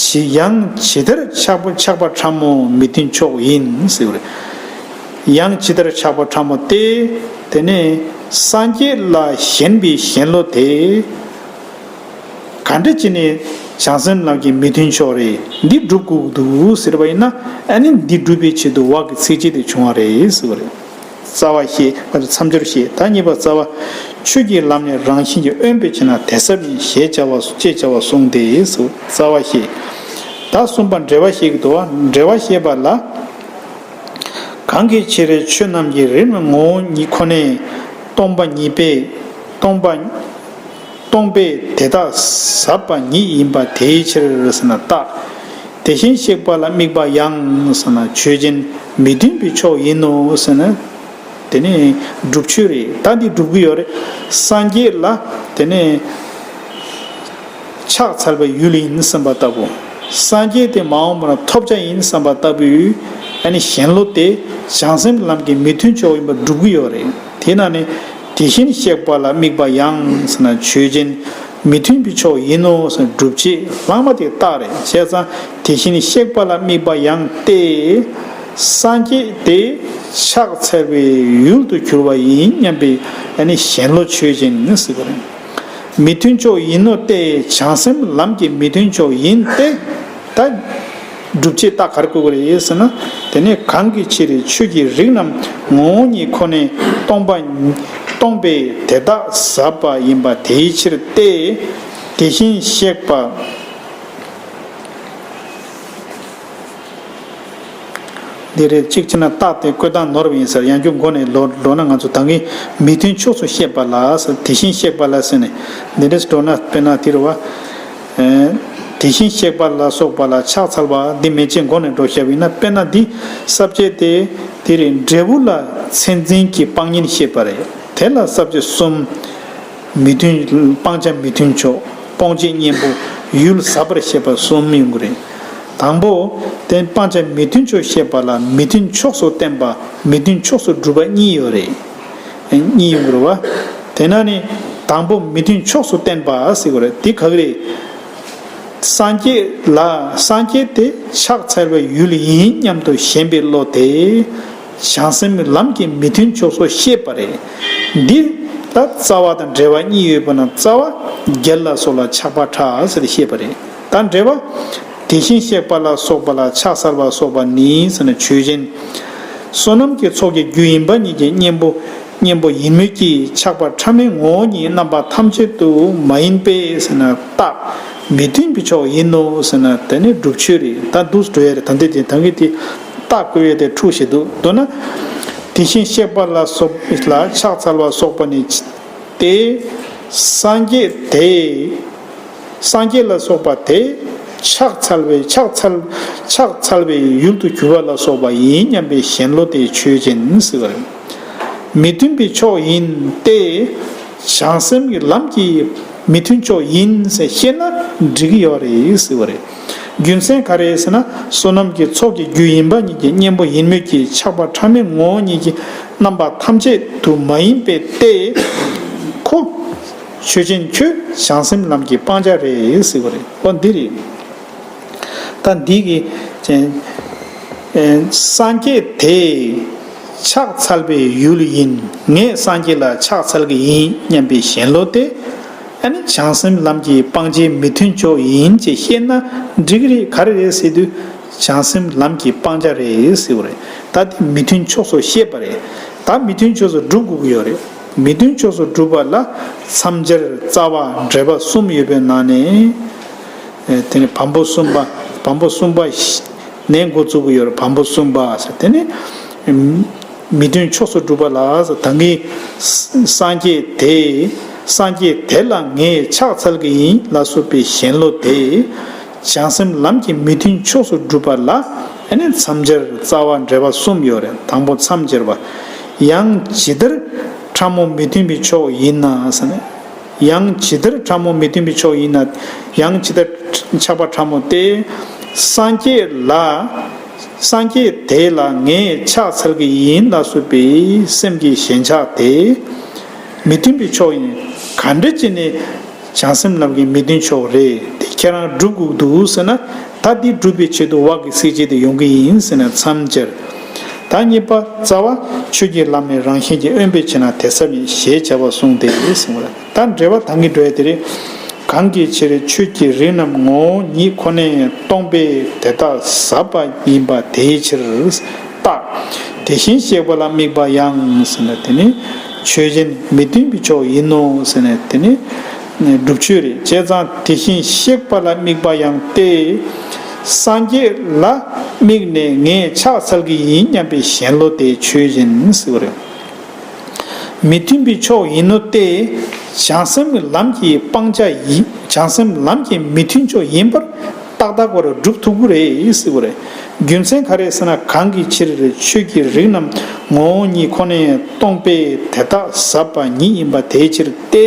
ཇི་ཡང་ཇི་ལྟར་ཆགས་པ་ཆགས་པ་ཕྲ་མོ་མི་མཐུན་ཕྱོགས་ཡིན་ཟེར་བ་རེད། ཡང་ཇི་ལྟར་ཆགས་པ་ཕྲ་མོ་སྟེ། དེ་ནས་སངས་རྒྱས་ལ་ཞེན་པའི་ཞེན་བློ་དེ། ག་འདྲ་བྱས་ནས་བྱང་སེམས་ལམ་གྱི་མི་མཐུན་ཕྱོགས་རེད། འདི་སྒྲུབ་དགོས་འདུག་ཟེར་བ་ཡིན་ན། ཨ་ནི་འདི་སྒྲུབ་པའི་ཆེད་དུ་བ་གི་ཚིགས་བཅད་དེ་བྱུང་བ་རེད་ཟེར་བ་རེད། རྩ་བ་ཤེས། མཚམས་སྦྱོར་ཤེས། ད་གཉིས་པ་རྩ་བ། ཆོས་ཀྱི་ལམ་ནི་རང་བཞིན་གྱིས་དབེན་པའི་ཕྱིར་ན་དེ་ཟབ་ཡིན་ཞེས་བྱ་བ་ཅེས་བྱ་བ་གསུངས་ཏེ་ཟེར། རྩ་བ་ཤེས། ད་གསུམ་པ་འབྲེལ་བ་ཤེས་ཀྱི་འདུག་བ། འབྲེལ་བ་ཤེས་པ་ལ། གང་གི་ཕྱིར་ཆོས་རྣམས་ཀྱི་རིགས་ངོ་བོ་ཉིད་ཁོ་ནས་སྟོང་པ་ཉིད་པས། སྟོང་པ། སྟོང་པས་དེ་དག་ཟབ་པ་ཉིད་ཡིན་པ་དེའི་ཕྱིར་ཟེར་ན་རྟགས། དེ་བཞིན་གཤེགས་པ་ལ་དམིགས་པ་ཡང་ཟེར་ན་ཆོས་ཅན། མི་མཐུན་པའི་ཕྱོགས་ཡིན་ནོ་ཟེར་ན། དེ་ནི་སྒྲུབ་ཆོས་རེད། ད་འདི་སྒྲུབ་ཀྱི་ཡོད་རེད། སངས་རྒྱས་ལ་དེ་ནི་ཕྱག་འཚལ་བའི་ཡུལ་ཡིན་བསམ་པ་ལྟ་བུ། སངས་རྒྱས་དེ་མ་འོངས་པ་ན་ཐོབ་བྱ་ཡིན་བསམ་པ་ལྟ་བུའི་ཨ་ནི་ཞེན་བློ་དེ་བྱང་སེམས་ལམ་གྱི་མི་མཐུན་ཕྱོགས་ཡིན་པ་སྒྲུབ་ཀྱི་ཡོད་རེད། དེས་ན་ནི་དེ་བཞིན་གཤེགས་པ་ལ་དམིགས་པ་ཡང་ཟེར་ན་ཆོས་ཅན། མི་མཐུན་པའི་ཕྱོགས་ཡིན་ནོ་ཟེར་ན་སྒྲུབ་བྱེད་ལྷག་མ་དེ་རྟགས་རེད། བྱས་ཙང་དེ་བཞིན་གཤེགས་པ་ལ་དམིགས་པ་ཡང་སྟེ། སངས་རྒྱས་དེ་ཕྱག་འཚལ་བའི་ཡུལ་དུ་གྱུར་པ་ཡིན་སྙམ་པའི་ཨ་ནི་ཞེན་བློ་ཆོས་ཅན་ཟེར་བ་རེད། མི་མཐུན་ཕྱོགས་ཡིན་ནོ་སྟེ། བྱང་སེམས་ལམ་གྱི་མི་མཐུན་ཕྱོགས་ཡིན་ཏེ། ད་སྒྲུབ་བྱེད་རྟགས་ག་རེ་བཀོད་དགོས་རེད་ཟེར་ན། དེ་ནས་གང་གི་ཕྱིར་ཆོས་ཀྱི་རིགས་རྣམས་ངོ་བོ་ཉིད་ཁོ་ནས་སྟོང་པ། སྟོང་པས་དེ་དག་ཟབ་པ་ཡིན་པ་དེའི་ཕྱིར་ཏེ། དེ་བཞིན་གཤེགས་པ། འདི་རེད། གཅིག་བྱས་ན་རྟགས་དེ་བཀོད་སྟངས་ནོར་བ་ཡིན་ཟེར། ཡང་བསྐྱར་མགོ་ནས་ལོ་འགྲོ་ན་ང་ཚོ་ད་གིན་མི་མཐུན་ཕྱོགས་སུ་བཤད་པ་ལ་ཟེར། དེ་བཞིན་གཤེགས་པ་ལ་ཟེར་ནས་འདི་འདྲས་འགྲོ་ན། དཔེར་ན་དེ་རུ་བ། ཨེ། དེ་བཞིན་གཤེགས་པ་ལ་སོགས་པ་ལ་ཕྱག་འཚལ་བ་འདི་མན་ཆད་མགོ་ནས་འགྲོ་བཤད་པ་ཡིན་ན། དཔེར་ན་འདི་ས་བཅད་དེ་དེ་རེད། འབྲས་བུ་ལ་མཚན་འཛིན་གྱི་སྤང་གཉེན་བཤད་པ་རེད། དེ་ལ་ས་བཅད་གསུམ། མི་མཐུན། སྤང་བྱ་མི་མཐུན་ཕྱོགས། སྤོང་བྱེད་གཉེན་པོ། ཡུལ་ཟབ་པར་བཤད་པ་གསུམ་ཡོང་གི་རེད། དང་པོ། དེ་སྤང་བྱ་མི་མཐུན་ཕྱོགས་བཤད་པ་ལ་མི་མཐུན་ཕྱོགས་སུ་བསྟན་པ། མི་མཐུན་ཕྱོགས་སུ་སྒྲུབ་པ་གཉིས་ཡོད་རེད། གཉིས་ཡོང་གི་རེད་བ། དེ་ན་ནི་དང་པོ་མི་མཐུན་ཕྱོགས་སུ་བསྟན་པ་ཟེར་གི་རེད། དེ་ག་གི་རེད། སངས་རྒྱས་ལ། སངས་རྒྱས་དེ་ཕྱག་འཚལ་བའི་ཡུལ་ཡིན་སྙམ་དུ་ཞེན་པའི་བློ་དེ། བྱང་སེམས་ལམ་གྱི་མི་མཐུན་ཕྱོགས་སུ་བཤད་པ་རེད། འདི་ལ་རྩ་བ་དང་འབྲེལ་བ་གཉིས་ཡོད་པ་ན། རྩ་བ་རྒྱལ་ལ་སོགས་ལ་ཆགས་པ་ཕྲ་ཟེར་ཏེ་བཤད་པ་རེད། ད་འབྲེལ་བ། དེ་བཞིན་གཤེགས་པ་ལ་སོགས་པ་ལ་ཕྱག་འཚལ་བ་སོགས་པ་ནི་ཟེར་ན་ཆོས་ཅན། བསོད་ནམས་ཀྱི་ཚོགས་ཀྱི་རྒྱུ་ཡིན་པ་ཉིད་ཀྱི་གཉེན་པོ། གཉེན་པོ་ཡིན་མོད་ཀྱི་ཆགས་པ་ཕྲ་མོའི་ངོ་བོ་ཉིད་རྣམ་པ་ཐམས་ཅད་དུ་མ་ཡིན་པས་ཟེར་ན་རྟགས། མི་མཐུན་པའི་ཕྱོགས་ཡིན་ནོ་ཟེར་ན་དེ་ནི་སྒྲུབ་ཆོས་རེད། ད་འདུག་འགྲོ་ཡ་རེད། ད་འདི་དེ་ད་གིན་དེ་རྟགས་བཀོད་ཡ་དེ་འཁྲུག་བཞིན་འདུག་འདོད་ན། དེ་བཞིན་གཤེགས་པ་ལ་སོགས་ལ་ཕྱག་འཚལ་བ་སོགས་པ་ནི་སྟེ། སངས་རྒྱས་དེ། སངས་རྒྱས་ལ་སོགས་པ་དེ་ཕྱག་འཚལ་བའི་ཕྱག་འཚལ་ཕྱག་འཚལ་བའི་ཡུལ་དུ་གྱུར་པ་ལ་སོགས་པ་ཡིན་སྙམ་པའི་ཞེན་བློ་དེ་ཆོས་ཅན་ཟེར་བ་རེད། མི་མཐུན་པའི་ཕྱོགས་ཡིན་ཏེ། བྱང་སེམས་ཀྱི་ལམ་གྱི་མི་མཐུན་ཕྱོགས་ཡིན་ཟེར་བཤད་ན་འགྲིག་གི་ཡོད་རེད་ཟེར་བ་རེད། རྒྱུ་མཚན་ག་རེ་ཟེར་ན། བསོད་ནམས་ཀྱི་ཚོགས་ཀྱི་རྒྱུ་ཡིན་པ་ཉིད་ཀྱི་གཉེན་པོ་ཡིན་མོད་ཀྱི་ཆགས་པ་ཕྲ་མོའི་ངོ་བོ་ཉིད་ཀྱི་རྣམ་པ་ཐམས་ཅད་དུ་མ་ཡིན་པས་ཏེ། ཁོ། ཆོས་ཅན། ཁྱོད་བྱང་སེམས་ལམ་གྱི་སྤང་བྱ་རེད་ཟེར་བ་རེད། འོ་འདི་རེད། ད་འདི་གི་ཅན། ཨེ། སངས་རྒྱས་དེ་ཕྱག་འཚལ་བའི་ཡུལ་ཡིན། ངས་སངས་རྒྱས་ལ་ཕྱག་འཚལ་གྱི་ཡིན་སྙམ་པའི་ཞེན་བློ་དེ། ཨ་ནི་བྱང་སེམས་ལམ་གྱི་སྤང་བྱའི་མི་མཐུན་ཕྱོགས་ཡིན་ཅེས་བཤད་ན་འགྲིག་གི་རེད། ག་རེ་རེད་ཟེར་དུས། བྱང་སེམས་ལམ་གྱི་སྤང་བྱ་རེད་ཟེར་བ་རེད། ད་དེ་མི་མཐུན་ཕྱོགས་སུ་བཤད་པ་རེད། ད་མི་མཐུན་ཕྱོགས་སུ་སྒྲུབ་དགོས་ཀྱི་ཡོད་རེད། མི་མཐུན་ཕྱོགས་སུ་སྒྲུབ་པ་ལ་མཚམས་སྦྱར། རྩ་བ། འབྲེལ་བ་གསུམ་ཡོད་པའི་ནང་ནས། ཨེ། དེ་ནི་བམ་པོ་གསུམ་པ། བམ་པོ་གསུམ་པ་ནས་འགོ་བཙུགས་ཀྱི་ཡོད་རེད། བམ་པོ་གསུམ་པ་ཟེར། དེ་ནི་མི་མཐུན་ཕྱོགས་སུ་སྒྲུབ་པ་ལ་ཟེར། ད་གིན་སངས་རྒྱས་དེ། སངས་རྒྱས་དེ་ལ་ངས་ཕྱག་འཚལ་གྱི་ཡིན་ལ་སོགས་པའི་ཞེན་བློ་དེ། བྱང་སེམས་ལམ་གྱི་མི་མཐུན་ཕྱོགས་སུ་སྒྲུབ་པ་ལ། ཨ་ནི་མཚམས་སྦྱར། རྩ་བ། འབྲེལ་བ་གསུམ་ཡོད་རེད། དང་པོ་མཚམས་སྦྱར་བ། ཡང་ཇི་ལྟར་ཕྲ་མོ་མི་མཐུན་པའི་ཕྱོགས་ཡིན་ན་ཟེར་ནས། ཡང་ཇི་ལྟར་ཕྲ་མོ་མི་མཐུན་པའི་ཕྱོགས་ཡིན་ན། ཡང་ཇི་ལྟར་ཆགས་པ་ཕྲ་མོ་སྟེ། སངས་རྒྱས་ལ། སངས་རྒྱས་དེ་ལ་ངས་ཕྱག་འཚལ་གྱི་ཡིན་ལ་སོགས་པའི་སེམས་ཀྱི་ཞེན་ཆགས་དེ། མི་མཐུན་པའི་ཕྱོགས་ཡིན། ག་འདྲ་ཅིག་ནས་བྱང་སེམས་ལམ་གྱི་མི་མཐུན་ཕྱོགས་རེད་དེ། ཁྱེད་རང་སྒྲུབ་དགོས་འདུག་ཟེར་ན། ད་འདི་སྒྲུབ་པའི་ཆེད་དུ་བག་གི་ཚིགས་བཅད་དེ་ཡོང་གི་ཡིན་ཟེར་ན། མཚམས་སྦྱར། ད་གཉིས་པ། རྩ་བ། ཆོས་ཀྱི་ལམ་ནི་རང་བཞིན་གྱིས་དབེན་པའི་ཕྱིར་ན་དེ་ཟབ་ཡིན་ཞེས་བྱ་བ་གསུངས་ཏེ་གསུངས་པ་རེད། ད་འགྲེལ་པ་ད་གིན་འགྲོ་ཡ་དེ་རེད། གང་གི་ཕྱིར་ཆོས་ཀྱི་རིགས་རྣམས་ངོ་བོ་ཉིད་ཁོ་ནས་སྟོང་པས་དེ་དག་ཟབ་པ་ཡིན་པ་དེའི་ཕྱིར། རྟགས། དེ་བཞིན་གཤེགས་པ་ལ་དམིགས་པ་ཡང་ཟེར་ན། དེ་ནི་ཆོས་ཅན་མི་མཐུན་པའི་ཕྱོགས་ཡིན་ནོ་ཟེར་ན། དེ་ནི་སྒྲུབ་ཆོས་རེད། བྱས་ཙང་དེ་བཞིན་གཤེགས་པ་ལ་དམིགས་པ་ཡང་སྟེ། སངས་རྒྱས་ལ་དམིགས་ནས་ངས་ཕྱག་འཚལ་གྱི་ཡིན་སྙམ་པའི་ཞེན་བློ་དེ་ཆོས་ཅན་ཟེར་བ་རེད། མི་མཐུན་པའི་ཕྱོགས་ཡིན་ནོ་སྟེ། བྱང་སེམས་ལམ་གྱི་སྤང་བྱ་ཡིན། བྱང་སེམས་ལམ་གྱི་མི་མཐུན་ཕྱོགས་ཡིན་པར་ཏག་ཏག་པར་སྒྲུབ་ཐུབ་ཀྱི་རེད་ཟེར་བ་རེད། རྒྱུ་མཚན་ག་རེ་ཟེར་ན། གང་གི་ཕྱིར་ཆོས་ཀྱི་རིགས་རྣམས་ངོ་བོ་ཉིད་ཁོ་ནས་སྟོང་པས་དེ་དག་ཟབ་པ་ཉིད་ཡིན་པ་དེའི་ཕྱིར་ཏེ།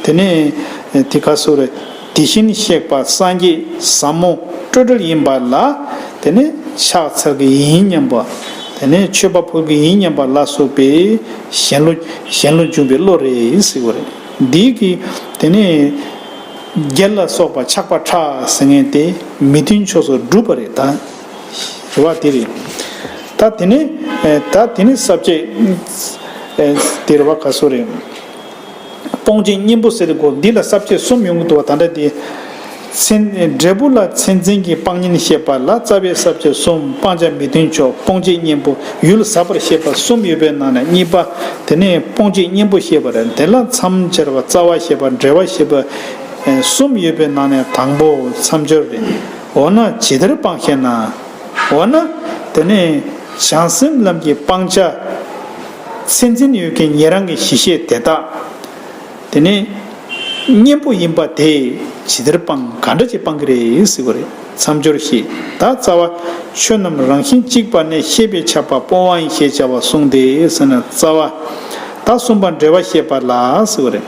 དེ་ནས་དེ་ག་སོ་རེད། དེ་བཞིན་གཤེགས་པ་སངས་རྒྱས་ཟབ་མོ་སྤྲོས་བྲལ་ཡིན་པ་ལ། དེ་ནས་ཕྱག་འཚལ་གྱི་ཡིན་སྙམ་པ། དེ་ནས་མཆོད་པ་ཕུལ་གྱི་ཡིན་སྙམ་པ་ལ་སོགས་པའི་ཞེན་བློ། ཞེན་བློ་འཇུག་པའི་བློ་རེད་ཟེར་བ་རེད། འདི་གི་དེ་ནས་རྒྱལ་ལ་སོགས་པ་ཆགས་པ་ཕྲ་ཟེར་མཁན་དེ་མི་མཐུན་ཕྱོགས་སུ་སྒྲུབ་པ་རེད། ད་རེད་བ། དེ་རེད། ད་དེ་ནས་ད་དེ་ནས་ས་བཅད་དེ་རེད་བ། ག་སོ་རེད། སྤོང་བྱེད་གཉེན་པོ་ཟེར་དེ་གོ། འདི་ལ་ས་བཅད་གསུམ་ཡོང་གི་འདུག་བ། ད་ལྟ་དེ། མཚན། འབྲས་བུ་ལ་མཚན་འཛིན་གྱི་སྤང་གཉེན་བཤད་པ་ལ་རྩ་བའི་ས་བཅད་གསུམ། སྤང་བྱ་མི་མཐུན་ཕྱོགས། སྤོང་བྱེད་གཉེན་པོ། ཡུལ་ཟབ་པར་བཤད་པ་གསུམ་ཡོད་པའི་ནང་ནས་གཉིས་པ། དེ་ནས་སྤོང་བྱེད་གཉེན་པོ་བཤད་པ་རེད། དེ་ལ་མཚམས་སྦྱར་བ་རྩ་བ་བཤད་པ། འགྲེལ་པ་བཤད་པ་གསུམ་ཡོད་པའི་ནང་ནས་དང་པོ་མཚམས་སྦྱོར་རེད། འོ་ན་ཇི་ལྟར་སྤང་ཞེ་ན། འོ་ན་དེ་ནས་བྱང་སེམས་ལམ་གྱི་སྤང་བྱ། མཚན་འཛིན་ཡོད་མཁན་ཉན་རང་གི་གཞི་ཤེས་དེ་དག། དེ་ནས་གཉེན་པོ་ཡིན་པ་དེ་ཇི་ལྟར་སྤང་། ག་འདྲ་ཅིག་སྤང་གི་རེད་ཟེར་བ་རེད། མཚམས་སྦྱོར་བཤད། ད་རྩ་བ། ཆོས་རྣམས་རང་བཞིན་གཅིག་པ་ནས་ཤེས་པས་ཁྱབ་པ་སྤོང་བ་ཡིན་ཞེས་བྱ་བ་གསུངས་ཏེ་ཟེར་ན། རྩ་བ། ད་གསུམ་པ་འགྲེལ་པ་བཤད་པ་ལ་ཟེར་བ་རེད།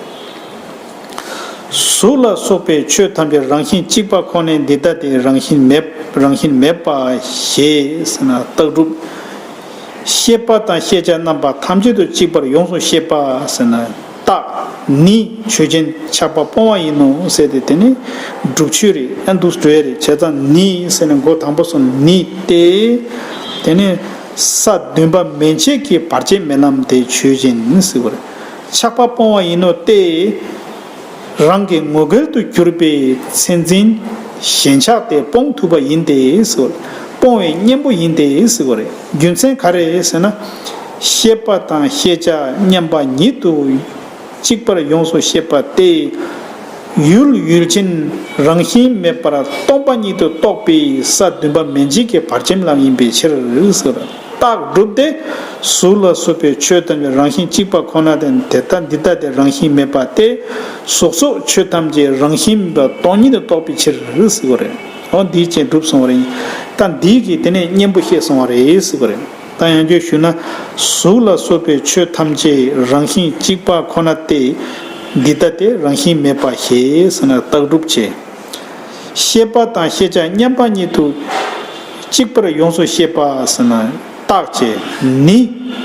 གཟུགས་ལ་སོགས་པའི་ཆོས་ཐམས་ཅད་རང་བཞིན་གཅིག་པ་ཁོ་ནས་འདི་ལྟ་སྟེ་རང་བཞིན་མེད། རང་བཞིན་མེད་པ་ཞེས་ཟེར་ན་རྟགས་སྒྲུབ། ཤེས་པ་དང་ཤེས་བྱ་རྣམ་པ་ཐམས་ཅད་དུ་གཅིག་པར་ཡོངས་སུ་ཤེས་པ་ཟེར་ན་རྟགས། ནི་ཆོས་ཅན། ཆགས་པ་སྤོང་བ་ཡིན་ནོ་ཟེར་ཏེ། དེ་ནི་སྒྲུབ་ཆོས་རེད། ཨ་འདུག་འགྲོ་ཡ་རེད། བྱས་ཙང་ནི་ཟེར་ནས་མགོ་དང་པོ་སོང་། ནི་སྟེ། དེ་ནི་ས་བདུན་པ་མན་ཆད་ཀྱི་བར་ཆད་མེད་ལམ་དེ་ཆོས་ཅན་ཟེར་བ་རེད། ཆགས་པ་སྤོང་བ་ཡིན་ནོ་སྟེ། རང་གི་ངོ་སྐལ་དུ་གྱུར་པའི་མཚན་འཛིན་ཞེན་ཆགས་དེ་སྤོང་ཐུབ་པ་ཡིན་ཏེ་ཟེར། སྤོང་བའི་གཉེན་པོ་ཡིན་ཏེ་ཟེར་བ་རེད། རྒྱུ་མཚན་ག་རེ་ཟེར་ན། ཤེས་པ་དང་ཤེས་བྱ་མཉམ་པ་ཉིད་དུ་གཅིག་པར་ཡོངས་སུ་ཤེས་པ་སྟེ། ཡུལ་ཡུལ་ཅན་རང་བཞིན་མེད་པར་སྟོང་པ་ཉིད་དུ་རྟོགས་པའི་ས་བདུན་པ་མན་ཆད་ཀྱི་བར་ཆད་ལམ་ཡིན་པའི་ཕྱིར་ཟེར། རྟགས་སྒྲུབ་སྟེ། གཟུགས་ལ་སོགས་པའི་ཆོས་ཐམས་ཅད་རང་བཞིན་གཅིག་པ་ཁོ་ན་དེ་འདི་ལྟ་སྟེ་རང་བཞིན་མེད་པ་སྟེ། གཟུགས་སོགས་ཆོས་ཐམས་ཅད་རང་བཞིན་མེད་པ་སྟོང་ཉིད་དུ་རྟོགས་པའི་ཕྱིར་ཟེར་བ་རེད། འོ་འདིའི་རྐྱེན་གྲུབ་སོང་བ་རེད། ད་འདིའི་གི་དེ་ནས་གཉེན་པོ་བཤད་སོང་བ་རེད་ཟེར་བ་རེད། ད་ཡང་བསྐྱར་ཞུས་ན། གཟུགས་ལ་སོགས་པའི་ཆོས་ཐམས་ཅད་རང་བཞིན་གཅིག་པ་ཁོ་ན་སྟེ། འདི་ལྟ་སྟེ་རང་བཞིན་མེད་པ་ཞེས་ཟེར་ན་རྟགས་སྒྲུབ་བྱེད། ཤེས་པ་དང་ཤེས་བྱ་མཉམ་པ་ཉིད་དུ་གཅིག་པར་ཡོངས་སུ་ཤེས་པ་ཟེར་ན་རྟགས་བྱས། ནི་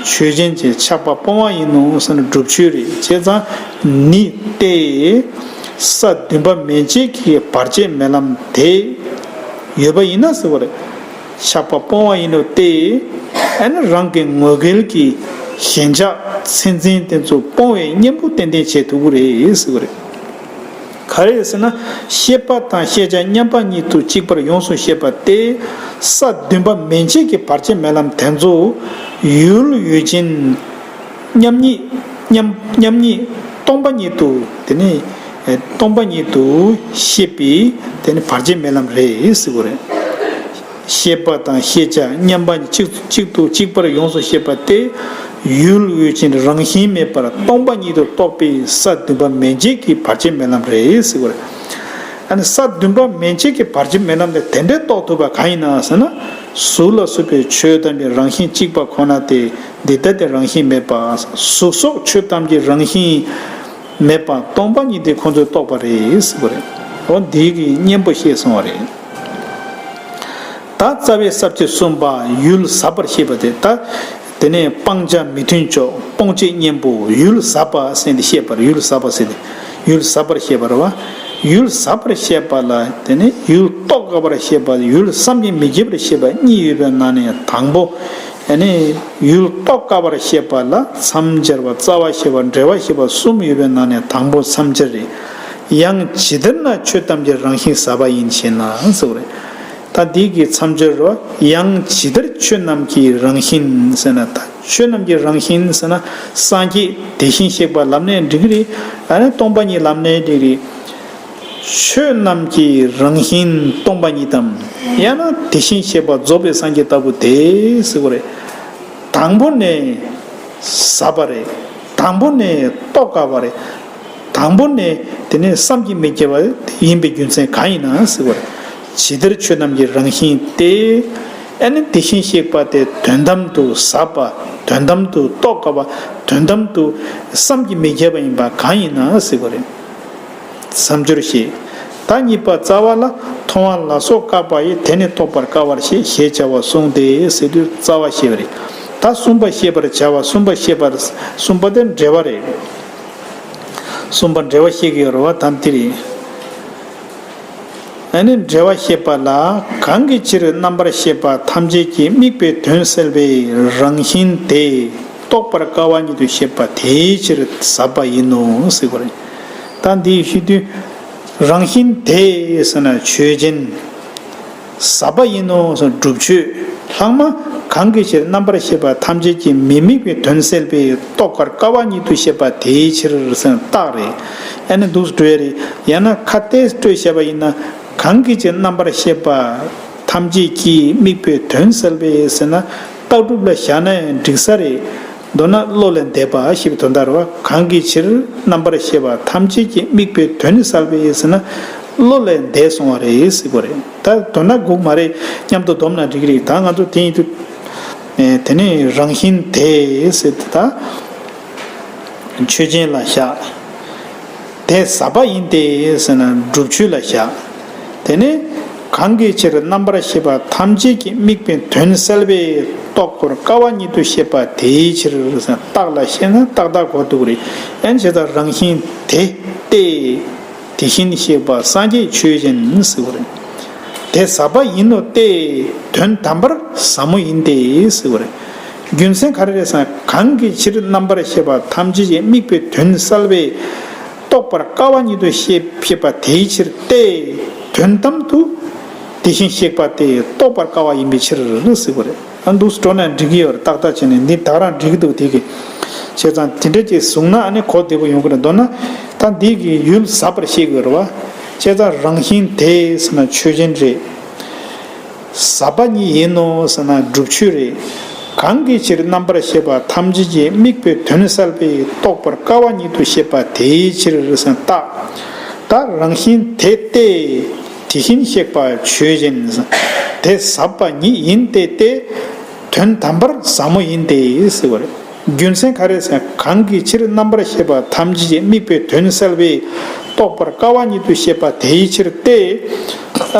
ཆོས་ཅན། ཆགས་པ་སྤོང་བ་ཡིན་ནོ་ཟེར་ན་སྒྲུབ་ཆོས་རེད། བྱས་ཙང་ནི་སྟེ། ས་བདུན་པ་མན་ཆད་ཀྱི་བར་ཆད་མེད་ལམ་དེ་ཡོད་པ་ཡིན་ན་ཟེར་བ་རེད། ཆགས་པ་སྤོང་བ་ཡིན་ནོ་སྟེ། ཨ་ནི་རང་གི་ངོ་སྐལ་གྱི་ཞེན་ཆགས་མཚན་འཛིན་དེ་ཚོ་སྤོང་བའི་གཉེན་པོ་ཏན་ཏན་བྱེད་ཐུབ་ཀྱི་རེད་ཟེར་བ་རེད། ག་རེ་ཟེར་ན། ཤེས་པ་དང་ཤེས་བྱ་མཉམ་པ་ཉིད་དུ་གཅིག་པར་ཡོངས་སུ་ཤེས་པ་སྟེ། ས་བདུན་པ་མན་ཆད་ཀྱི་བར་ཆད་མེད་ལམ་དེ་ཚོ་ཡུལ་ཡུལ་ཅན་མཉམ་ཉིད། མཉམ་མཉམ་ཉིད་སྟོང་པ་ཉིད་དུ། དེ་ནི་སྟོང་པ་ཉིད་དུ་ཤེས་པའི་དེ་ནི་བར་ཆད་མེད་ལམ་རེད་ཟེར་བ་རེད། ཤེས་པ་དང་ཤེས་བྱ་མཉམ་པ་གཅིག་གཅིག་ཏུ་གཅིག་པར་ཡོངས་སུ་ཤེས་པ་སྟེ། ཡུལ་ཡུལ་ཅན་རང་བཞིན་མེད་པར་སྟོང་པ་ཉིད་དུ་རྟོགས་པའི་ས་བདུན་པ་མན་ཆད་ཀྱི་བར་ཆད་མེད་ལམ་རེད་ཟེར་བ་རེད། ཨ་ནི་ས་བདུན་པ་མན་ཆད་ཀྱི་བར་ཆད་མེད་ལམ་དེ་དེ་འདྲའི་རྟོགས་ཐུབ་པ་གང་ཡིན་ན་ཟེར་ན། གཟུགས་ལ་སོགས་པའི་ཆོས་ཐམས་ཅད་རང་བཞིན་གཅིག་པ་ཁོ་ན་སྟེ། འདི་ལྟ་སྟེ་རང་བཞིན་མེད་པ། གཟུགས་སོགས་ཆོས་ཐམས་ཅད་རང་བཞིན། མེད་པ་སྟོང་པ་ཉིད་དེ་ཁོ་ཚོས་རྟོགས་པ་རེད་ཟེར་བ་རེད། འོ་འདི་གི་གཉེན་པོ་བཤད་སོང་བ་རེད། ད་རྩ་བའི་ས་བཅད་གསུམ་པ་ཡུལ་ཟབ་པར་བཤད་པ་དེ་ད། དེ་ནས་སྤང་བྱ་མི་མཐུན་ཕྱོགས་སྤོང་བྱེད་གཉེན་པོ་ཡུལ་ཟབ་པ་ཟེར་ཏེ་བཤད་པར་ཡུལ་ཟབ་པ་ཟེར་ཏེ་ཡུལ་ཟབ་པར་བཤད་པ་རེད་བ། ཡུལ་ཟབ་པར་བཤད་པ་ལ་དེ་ནས་ཡུལ་རྟོགས་དཀའ་བར་བཤད་པ་ཡུལ་བསམ་གྱིས་མི་ཁྱབ་པར་བཤད་པ་གཉིས་ཡོད་པའི་ནང་ནས་དང་པོ། ཨ་ནི་ཡུལ་རྟོགས་དཀའ་བར་བཤད་པ་ལ་མཚམས་སྦྱར་བ་རྩ་བ་བཤད་པ་འབྲེལ་བ་བཤད་པ་གསུམ་ཡོད་པའི་ནང་ནས་དང་པོ་མཚམས་སྦྱར་རེད། ཡང་ཇི་ལྟར་ན་ཆོས་ཐམས་ཅད་རང་བཞིན་ཟབ་པ་ཡིན་ཞེ་ན་ཟེར་བ་རེད། ད་འདི་གི་མཚམས་སྦྱོར་རོ། ཡང་ཇི་ལྟར་ཆོས་རྣམས་ཀྱི་རང་བཞིན་ཟེར་ན་ད་ཆོས་རྣམས་ཀྱི་རང་བཞིན་ཟེར་ན་སངས་རྒྱས་དེ་བཞིན་གཤེགས་པ་ལབ་ནའི་འགྲིག་གི་རེད། ཨ་ནི་སྟོང་པ་ཉིད་ལབ་ནའི་འགྲིག་གི་རེད། ཆོས་རྣམས་ཀྱི་རང་བཞིན་སྟོང་པ་ཉིད་དམ། ཡང་ན་དེ་བཞིན་གཤེགས་པ་རྫོགས་པའི་སངས་རྒྱས་ལྟ་བུ་དེ་ཟེར་བ་རེད། དང་པོ་ནས་ཟབ་པ་རེད། དང་པོ་ནས་རྟོགས་དཀའ་བ་རེད། དང་པོ་ནས་དེ་ནས་བསམ་གྱིས་མི་ཁྱབ་པ་ཡིན་པའི་རྒྱུ་མཚན་གང་ཡིན་ན་ཟེར་བ་རེད། ཇི་ལྟར་ཆོས་རྣམས་ཀྱི་རང་བཞིན་ཏེ། ཨ་ནི་དེ་བཞིན་གཤེགས་པ་དེ་དོན་དམ་དུ་ཟབ་པ། དོན་དམ་དུ་རྟོགས་དཀའ་བ། དོན་དམ་དུ་བསམ་གྱིས་མི་ཁྱབ་པ་ཡིན་པ་གང་ཡིན་ན་ཟེར་བ་རེད། མཚམས་སྦྱོར་ཞེས། ད་གཉིས་པ་རྩ་བ་ལ་མཐོང་བ་ལ་སོགས་བཀག་པ་ཡི་དེ་ནི་རྟོགས་པར་དཀའ་བར་བཤད་ཞེས་བྱ་བ་གསུངས་ཏེ་ཟེར་དུས་རྩ་བ་བཤད་པ་རེད། ད་གསུམ་པ་བཤད་པར་བྱ་བ་གསུམ་པ་བཤད་པར་གསུམ་པ་དེ་འགྲེལ་བ་རེད། གསུམ་པ་འགྲེལ་བ་བཤད་ཀྱི་ཡོད་རེད་བ་དམ་དེ་རེད། ཨ་ནི་འགྲེལ་བ་བཤད་པ་ལ་གང་གི་ཕྱིར་རྣམ་པར་ཤེས་པ་ཐམས་ཅད་ཀྱི་དམིགས་པའི་དོན་གསལ་བའི་རང་བཞིན་དེ་རྟོགས་པར་དཀའ་བ་ཉིད་དུ་བཤད་པ་དེའི་ཕྱིར་ཟབ་པ་ཡིན་ནོ་ཟེར་བ་རེད། ད་འདི་ཞུ་དུས་རང་བཞིན་དེ་ཟེར་ན་ཆོས་ཅན། ཟབ་པ་ཡིན་ནོ་ཟེར་སྒྲུབ་ཆོས། ལྷག་མ་གང་གི་ཕྱིར་རྣམ་པར་ཤེས་པ་ཐམས་ཅད་ཀྱི་མི་དམིགས་པའི་དོན་གསལ་བའི་རྟོགས་པར་དཀའ་བ་ཉིད་དུ་བཤད་པ་དེའི་ཕྱིར་ཟེར་རྟགས་རེད། ཨ་ནི་འདུག་སྤྲོས་རེད། ཡང་ན་ཁ་གཏད་སྤྲོས་བྱས་པ་ཡིན་ན་གང་གི་ཕྱིར་རྣམ་པར་ཤེས་པ་ཐམས་ཅད་ཀྱི་དམིགས་པའི་དོན་གསལ་བའི་ཟེར་ན་རྟགས་སྒྲུབ་ལ་བཞག་ན་ཡང་འགྲིག་ས་རེད། མདོར་ན་བློ་ལས་འདས་པ་ཞེས་པའི་དོན་དག་རེད་བ། གང་གི་ཕྱིར་རྣམ་པར་ཤེས་པ་ཐམས་ཅད་ཀྱི་དམིགས་པའི་དོན་གསལ་བའི་ཟེར་ན་བློ་ལས་འདས་སོང་བ་རེད་ཟེར་བ་རེད། ད་དོན་དག་སྒུག་མ་རེད། མཉམ་དུ་བསྡོམས་ན་འགྲིག་གི་རེད། ད་ང་ཚོ་དེ་ཡིན་དུས། ཨེ་དེ་ནས་རང་བཞིན་དེ་ཟེར་ཏེ་ད་ཆོས་ཅན་ལ་བཞག་དེ་ཟབ་པ་ཡིན་ཏེ་ཟེར་ན་སྒྲུབ་ཆོས་ལ་བཞག་དེ་ནས་གང་གི་ཕྱིར་རྣམ་པར་ཤེས་པ་ཐམས་ཅད་ཀྱི་དམིགས་པའི་དོན་གསལ་བའི་རྟོགས་པར་དཀའ་བ་ཉིད་དུ་བཤད་པ་དེའི་ཕྱིར་ཟེར་རྟགས་ལ་བཤད་ན་ཏག་ཏག་གོ་ཐུབ་ཀྱི་རེད། ཡང་བྱས་ཙང་རང་བཞིན་དེ་སྟེ། དེ་བཞིན་གཤེགས་པ་སངས་རྒྱས་ཆོས་ཅན་ཟེར་བ་རེད། དེ་ཟབ་པ་ཡིན་ནོ་སྟེ། དོན་དམ་པར་ཟབ་མོ་ཡིན་ཏེ་ཟེར་བ་རེད། རྒྱུ་མཚན་ག་རེ་རེད་ཟེར་ན་གང་གི་ཕྱིར་རྣམ་པར་ཤེས་པ་ཐམས་ཅད་ཀྱི་དམིགས་པའི་དོན་གསལ་བའི་རྟོགས་པར་དཀའ་བ་ཉིད་དུ་བཤད་བཤད་པ་དེའི་ཕྱིར་ཏེ། དོན་དམ་དུ་དེ་བཞིན་གཤེགས་པ་དེ་རྟོགས་པར་དཀའ་བ་ཡིན་པའི་ཕྱིར་ཟེར་བ་རེད། ཨ་འདུག་སྤྲོ་ན་འགྲིག་གི་ཡོད་རེད། ཏག་ཏག་བྱས་ནས་འདི་ད་ག་རང་འགྲིག་གི་འདུག་དེ་གི་བྱས་ཙང་དེ་འདྲ་ཅིག་བཟུང་ན་ཨ་ནི་གོ་བདེ་པོ་ཡོང་གི་རེད། མདོར་ན་ད་འདི་གི་ཡུལ་ཟབ་པར་བཤད་ཀྱི་ཡོད་རེད་བ། བྱས་ཙང་རང་བཞིན་དེ་ཟེར་ན་ཆོས་ཅན་རེད། ཟབ་པ་ཉིད་ཡིན་ནོ་ཟེར་ན་སྒྲུབ་ཆོས་རེད། གང་གི་ཕྱིར་རྣམ་པར་ཤེས་པ་ཐམས་ཅད་ཀྱི་དམིགས་པའི་དོན་གསལ་བའི་རྟོགས་པར་དཀའ་བ་ཉིད་དུ་བཤད་པ་དེའི་ཕྱིར་ཟེར་ན་རྟགས། ད་རང་བཞིན་དེ་སྟེ། དེ་བཞིན་གཤེགས་པ་ཆོས་ཅན། དེ་ཟབ་པ་ཉིད་ཡིན་ཏེ་སྟེ། དོན་དམ་པར་ཟབ་མོ་ཡིན་ཏེ་ཟེར་བ་རེད། རྒྱུ་མཚན་ག་རེ་ཟེར་ན་གང་གི་ཕྱིར་རྣམ་པར་ཤེས་པ་ཐམས་ཅད་ཀྱི་དམིགས་པའི་དོན་གསལ་བའི་རྟོགས་པར་དཀའ་བ་ཉིད་དུ་བཤད་པ་དེའི་ཕྱིར་ཏེ།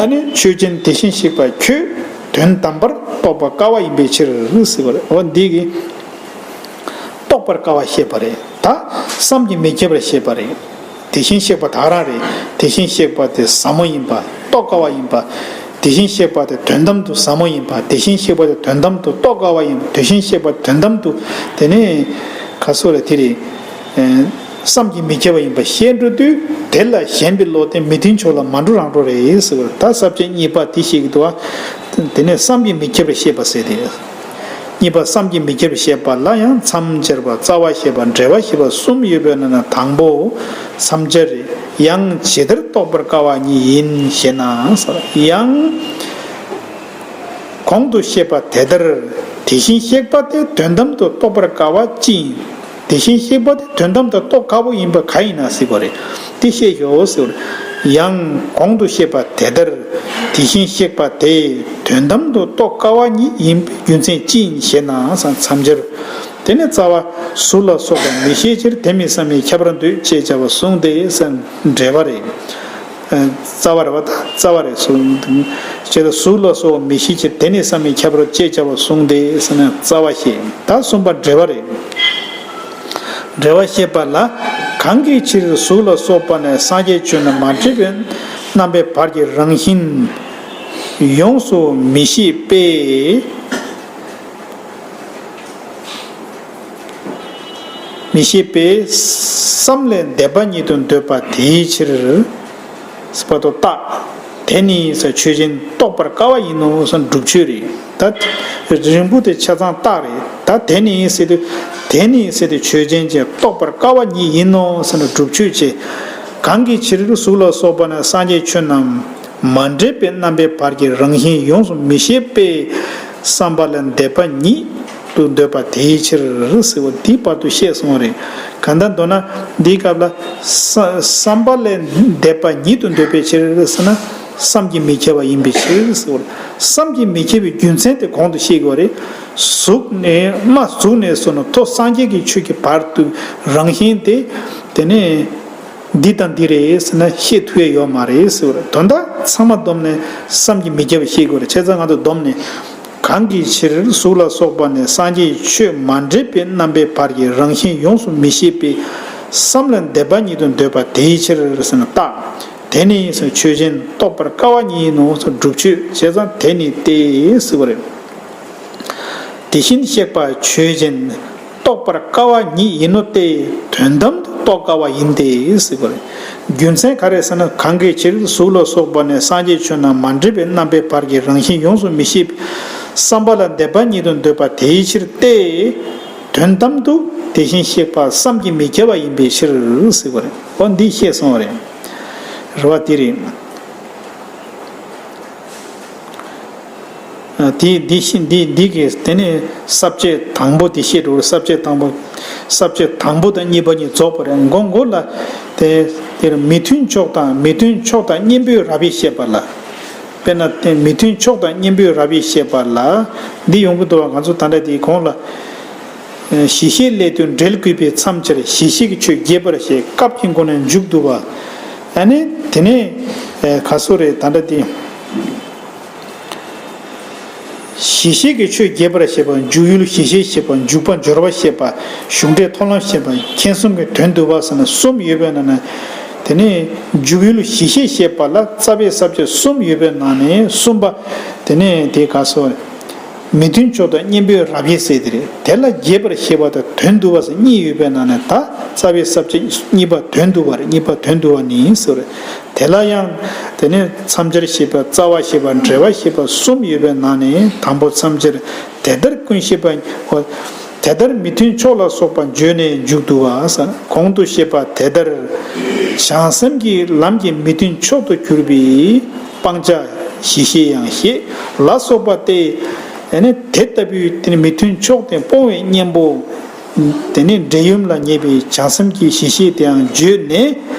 ཨ་ནི་ཆོས་ཅན་དེ་བཞིན་གཤེགས་པ་ཁྱོད་དོན་དམ་པར་རྟོགས་པར་དཀའ་བ་ཡིན་པའི་ཕྱིར་ཟེར་བ་རེད། འོ་འདི་གིས་རྟོགས་པར་དཀའ་བ་བཤད་པ་རེད། ད་བསམ་གྱིས་མི་ཁྱབ་པར་བཤད་པ་རེད། དེ་བཞིན་གཤེགས་པ་དག་རང་རེད། དེ་བཞིན་གཤེགས་པ་དེ་ཟབ་མོ་ཡིན་པ། རྟོགས་དཀའ་བ་ཡིན་པ། དེ་བཞིན་གཤེགས་པ་དེ་དོན་དམ་དུ་ཟབ་མོ་ཡིན་པ། དེ་བཞིན་གཤེགས་པ་དེ་དོན་དམ་དུ་རྟོགས་དཀའ་བ་ཡིན་པ། དེ་བཞིན་གཤེགས་པ་དོན་དམ་དུ་དེ་ནས་ག་སོགས་ལ་དེ་རེད། ཨེ་བསམ་གྱིས་མི་ཁྱབ་པ་ཡིན་པ་ཤེས་འགྲོ་དུས་དེ་ལ་ཞེན་པའི་བློ་དེ་མི་མཐུན་ཕྱོགས་ལ་མ་འགྲོ་རང་འགྲོ་རེད་ཟེར་བ་རེད། ད་ས་བཅད་གཉིས་པ་དེ་བཤད་ཀྱི་འདུག་བ། དེ་ནས་བསམ་གྱིས་མི་ཁྱབ་པར་བཤད་པ་ཟེར་ཏེ། གཉིས་པ་བསམ་གྱིས་མི་ཁྱབ་པར་བཤད་པ་ལ་ཡང་མཚམས་སྦྱར་བ་རྩ་བ་བཤད་པ་འབྲེལ་བ་བཤད་པ་གསུམ་ཡོད་པའི་ནང་ན་དང་པོ་མཚམས་སྦྱར་རེད། ཡང་ཇི་ལྟར་རྟོགས་པར་དཀའ་བ་ཉིད་ཡིན་ཞེ་ན་ཟེར། ཡང་གོང་དུ་བཤད་པ་དེ་ལྟར་དེ་བཞིན་གཤེགས་པ་དེ་དོན་དམ་དུ་རྟོགས་པར་དཀའ་བ་ཅི་ཡིན། དེ་བཞིན་གཤེགས་པ་དེ་དོན་དམ་དུ་རྟོགས་དཀའ་བོ་ཡིན་པ་ག་ཡིན་ན་ཟེར་བ་རེད། དེ་བཤད་ཤོག་ཟེར་བ་རེད། ཡང་གོང་དུ་བཤད་པ་དེ་ལྟར་དེ་བཞིན་གཤེགས་པ་དེ་དོན་དམ་དུ་རྟོགས་དཀའ་བ་ཉིད་ཡིན་པའི་རྒྱུ་མཚན་ཅི་ཡིན་ཞེ་ན་ཟེར། མཚམས་སྦྱར། དེ་ནས་རྩ་བ། གཟུགས་ལ་སོགས་པ་མི་ཤེས་ཕྱིར། དེ་མིན་བསམ་ཡས་ཁྱད་པར་འདོད། ཅེས་བྱ་བ་གསུངས་ཏེ་ཟེར། འགྲེལ་པ་རེད། རྩ་བ་རེད་བ་ད་རྩ་བ་རེད་གསུངས། ཅེས་དང་གཟུགས་ལ་སོགས་པ་མི་ཤེས་ཕྱིར། དེ་ནི་བསམ་ཡས་ཁྱད་པར་ཅེས་བྱ་བ་གསུངས་ཏེ་ཟེར་ན་རྩ་བ་བཤད། ད་གསུམ་པ་འགྲེལ་པ་རེད། འགྲེལ་པ་བཤད་པ་ལ། གང་གི་ཕྱིར་གཟུགས་ལ་སོགས་པ་ནས་སངས་རྒྱས་ཆོས་རྣམས་མ་འདྲེས་པའི་རྣམ་པའི་བར་གྱི་རང་བཞིན་ཡོངས་སུ་མི་ཤེས་པས། མི་ཤེས་པས་བསམ་ལས་འདས་པ་ཉིད་དུ་འདོད་པ་དེའི་ཕྱིར། ཟེར་བ་དང་རྟགས། དེ་ནི་ཟེར་ཆོས་ཅན་རྟོགས་པར་དཀའ་བ་ཡིན་ནོ་ཟེར་སྒྲུབ་ཆོས་རེད། ད་རིང་པོ་དེ་ཆ་ཚང་རྟགས་རེད། ད་དེ་ནི་ཟེར་དུས། དེ་ནི་ཟེར་དུས་ཆོས་ཅན་གྱི་རྟོགས་པར་དཀའ་བ་ཉིད་ཡིན་ནོ་ཟེར་ན་སྒྲུབ་ཆོས་བྱེད། གང་གི་ཕྱིར་གཟུགས་ལ་སོགས་པ་ནས་སངས་རྒྱས་ཆོས་རྣམས། མ་འདྲེས་པའི་རྣམ་པའི་བར་གྱི་རང་བཞིན་ཡོངས་སུ་མི་ཤེས་པས་བསམ་པ་ལས་འདས་པ་ཉིད་དུ་འདོད་པ་དེའི་ཕྱིར་ཟེར་བ་འདི་བར་དུ་བཤད་སོང་བ་རེད། གང་ལྟར་མདོར་ན་འདིའི་སྐབས་ལ་བསམ་པ་ལས་འདས་པ་ཉིད་དུ་འདོད་པའི་ཕྱིར་ཟེར་ན་བསམ་གྱིས་མི་ཁྱབ་པ་ཡིན་པའི་ཕྱིར་ཟེར་བ་རེད། བསམ་གྱིས་མི་ཁྱབ་པའི་རྒྱུ་མཚན་དེ་གོང་དུ་བཤད་དགོས་པ་རེད། གཟུགས་ནས་མ་གཟུགས་ནས་བཟུང་ནས་ཐོ་སངས་རྒྱས་ཀྱི་ཆོས་ཀྱི་བར་དུ་རང་བཞིན་དེ་དེ་ནས། འདི་དང་འདི་རེད་ཟེར་ན་ཤེས་ཐུབ་ཡས་ཡོད་མ་རེད་ཟེར་བ་རེད། དོན་དག་ཚང་མ་བསྡོམས་ནས་བསམ་གྱིས་མི་ཁྱབ་པ་ཤེས་དགོས་རེད། བྱས་ཙང་ང་ཚོ་བསྡོམས་ནས། གང་གི་ཕྱིར་གཟུགས་ལ་སོགས་པ་ནས་སངས་རྒྱས་ཆོས་མ་འདྲེས་པའི་རྣམ་པའི་བར་གྱི་རང་བཞིན་ཡོངས་སུ་མི་ཤེས་པས་བསམ་ལས་འདས་པ་ཉིད་དུ་འདོད་པ་དེའི་ཕྱིར་ཟེར་ན་རྟགས། དེ་ནི་ཆོས་ཅན་རྟོགས་པར་དཀའ་བ་ཉིད་ཡིན་ནོ་ཟེར་སྒྲུབ་ཆོས། བྱས་ཙང་དེ་ནི་སྟེ་ཟེར་བ་རེད། དེ་བཞིན་གཤེགས་པ་ཆོས་ཅན། རྟོགས་པར་དཀའ་བ་ཉིད་ཡིན་ནོ་སྟེ། དོན་དམ་དུ་རྟོགས་དཀའ་བ་ཡིན་ཏེ་ཟེར་བ་རེད། རྒྱུ་མཚན་ག་རེ་ཟེར་ན། གང་གི་ཕྱིར་གཟུགས་ལ་སོགས་པ་ནས་སངས་རྒྱས་ཆོས་རྣམས་མ་འདྲེས་པའི་རྣམ་པའི་བར་གྱི་རང་བཞིན་ཡོངས་སུ་མི་ཤེས་པས་བསམ་པ་ལས་འདས་པ་ཉིད་དུ་འདོད་པ་དེའི་ཕྱིར་ཏེ། དོན་དམ་དུ་དེ་བཞིན་གཤེགས་པ་བསམ་གྱིས་མི་ཁྱབ་པ་ཡིན་པའི་ཕྱིར་ཟེར་བ་རེད། འོ་འདི་བཤད་སོང་བ་རེད། རེད་བ་དེ་རེད། དེ་འདི་ཤི་འདི་འདི་གི་དེ་ནས་ས་བཅད་དང་པོ་དེ་བཤད་འགྲོ། ས་བཅད་དང་པོ། ས་བཅད་དང་པོ་དང་གཉིས་པ་གཉིས་རྫོགས་པ་རེད། མགོ་མགོ་ལ་དེ་དེར་མི་མཐུན་ཕྱོགས་དང་མི་མཐུན་ཕྱོགས་དང་གཉེན་པོའི་རབ་དབྱེ་བཤད་པ་ལ། དཔེར་ན་དེ་མི་མཐུན་ཕྱོགས་དང་གཉེན་པོའི་རབ་དབྱེ་བཤད་པ་ལ་འདི་ཡོང་གི་འདུག་བ། ང་ཚོ་ད་ལྟ་དེའི་གོང་ལ། གཞི་ཤེས་ལས་དོན་འབྲེལ་དགོས་པའི་མཚམས་སྦྱར་གཞི་ཤེས་ཀྱི་ཆོས་རྒྱས་པར་བཤད། སྐབས་ཀྱི་སྒོ་ནས་མཇུག་བསྡུ་བ། ཨ་ནི་དེ་ནས་ག་སོ་རེད་ད་ལྟ་དེ། གཞི་ཤེས་ཀྱི་ཆོས་རྒྱས་པར་བཤད་པ། འཇུག་ཡུལ་གཞི་ཤེས་བཤད་པ། འཇུག་པ་སྦྱོར་བ་བཤད་པ། གཞུང་འགྲེལ་མཐོང་ལམ་བཤད་པ། མཁྱེན་གསུམ་གྱི་དོན་བསྡུ་བ་ཟེར་ན་གསུམ་ཡོད་པའི་ནང་ནས། དེ་ནས་འཇུག་ཡུལ་གཞི་ཤེས་བཤད་པ་ལ་རྩ་བའི་ས་བཅད་གསུམ་ཡོད་པའི་ནང་ནས་གསུམ་པ། དེ་ནས་དེ་ག་སོ། མི་མཐུན་ཕྱོགས་དང་གཉེན་པོའི་རབ་དབྱེ་ཟེར་དེ་རེད། དེ་ལ་རྒྱས་པར་བཤད་པ་དང་དོན་བསྡུ་བ་ཟེར་གཉིས་ཡོད་པའི་ནང་ནས་ད་རྩ་བའི་ས་བཅད་གཉིས་པ་དོན་བསྡུ་བ་རེད། གཉིས་པ་དོན་བསྡུ་བ་ནི་ཟེར་བ་རེད། དེ་ལ་ཡང་དེ་ནས་མཚམས་སྦྱར་བཤད་པ། རྩ་བ་བཤད་པ། འགྲེལ་པ་བཤད་པ་གསུམ་ཡོད་པའི་ནང་ནས་དང་པོ་མཚམས་སྦྱར་དེ་ལྟར་ཀུན་ཤེས་པ། དེ་ལྟར་མི་མཐུན་ཕྱོགས་ལ་སོགས་པ་བརྗོད་ནས་མཇུག་བསྡུ་བ་ཟེར། གོང་དུ་བཤད་པ་དེ་ལྟར་བྱང་སེམས་ཀྱི་ལམ་གྱི་མི་མཐུན་ཕྱོགས་སུ་གྱུར་པའི་སྤང་བྱ་གཞི་ཤེས་ཡང་ཞེས་ལ་སོགས་པ་སྟེ། ཨ་ནི་དེ་ལྟ་བུའི་དེ་ནི་མི་མཐུན་ཕྱོགས་དེ་སྤོང་བའི་གཉེན་པོ། དེ་ནི་འབྲས་ཡུམ་ལ་ངེས་པའི་བྱང་སེམས་ཀྱི་གཞི་ཤེས་དེའང་བརྗོད་ནས་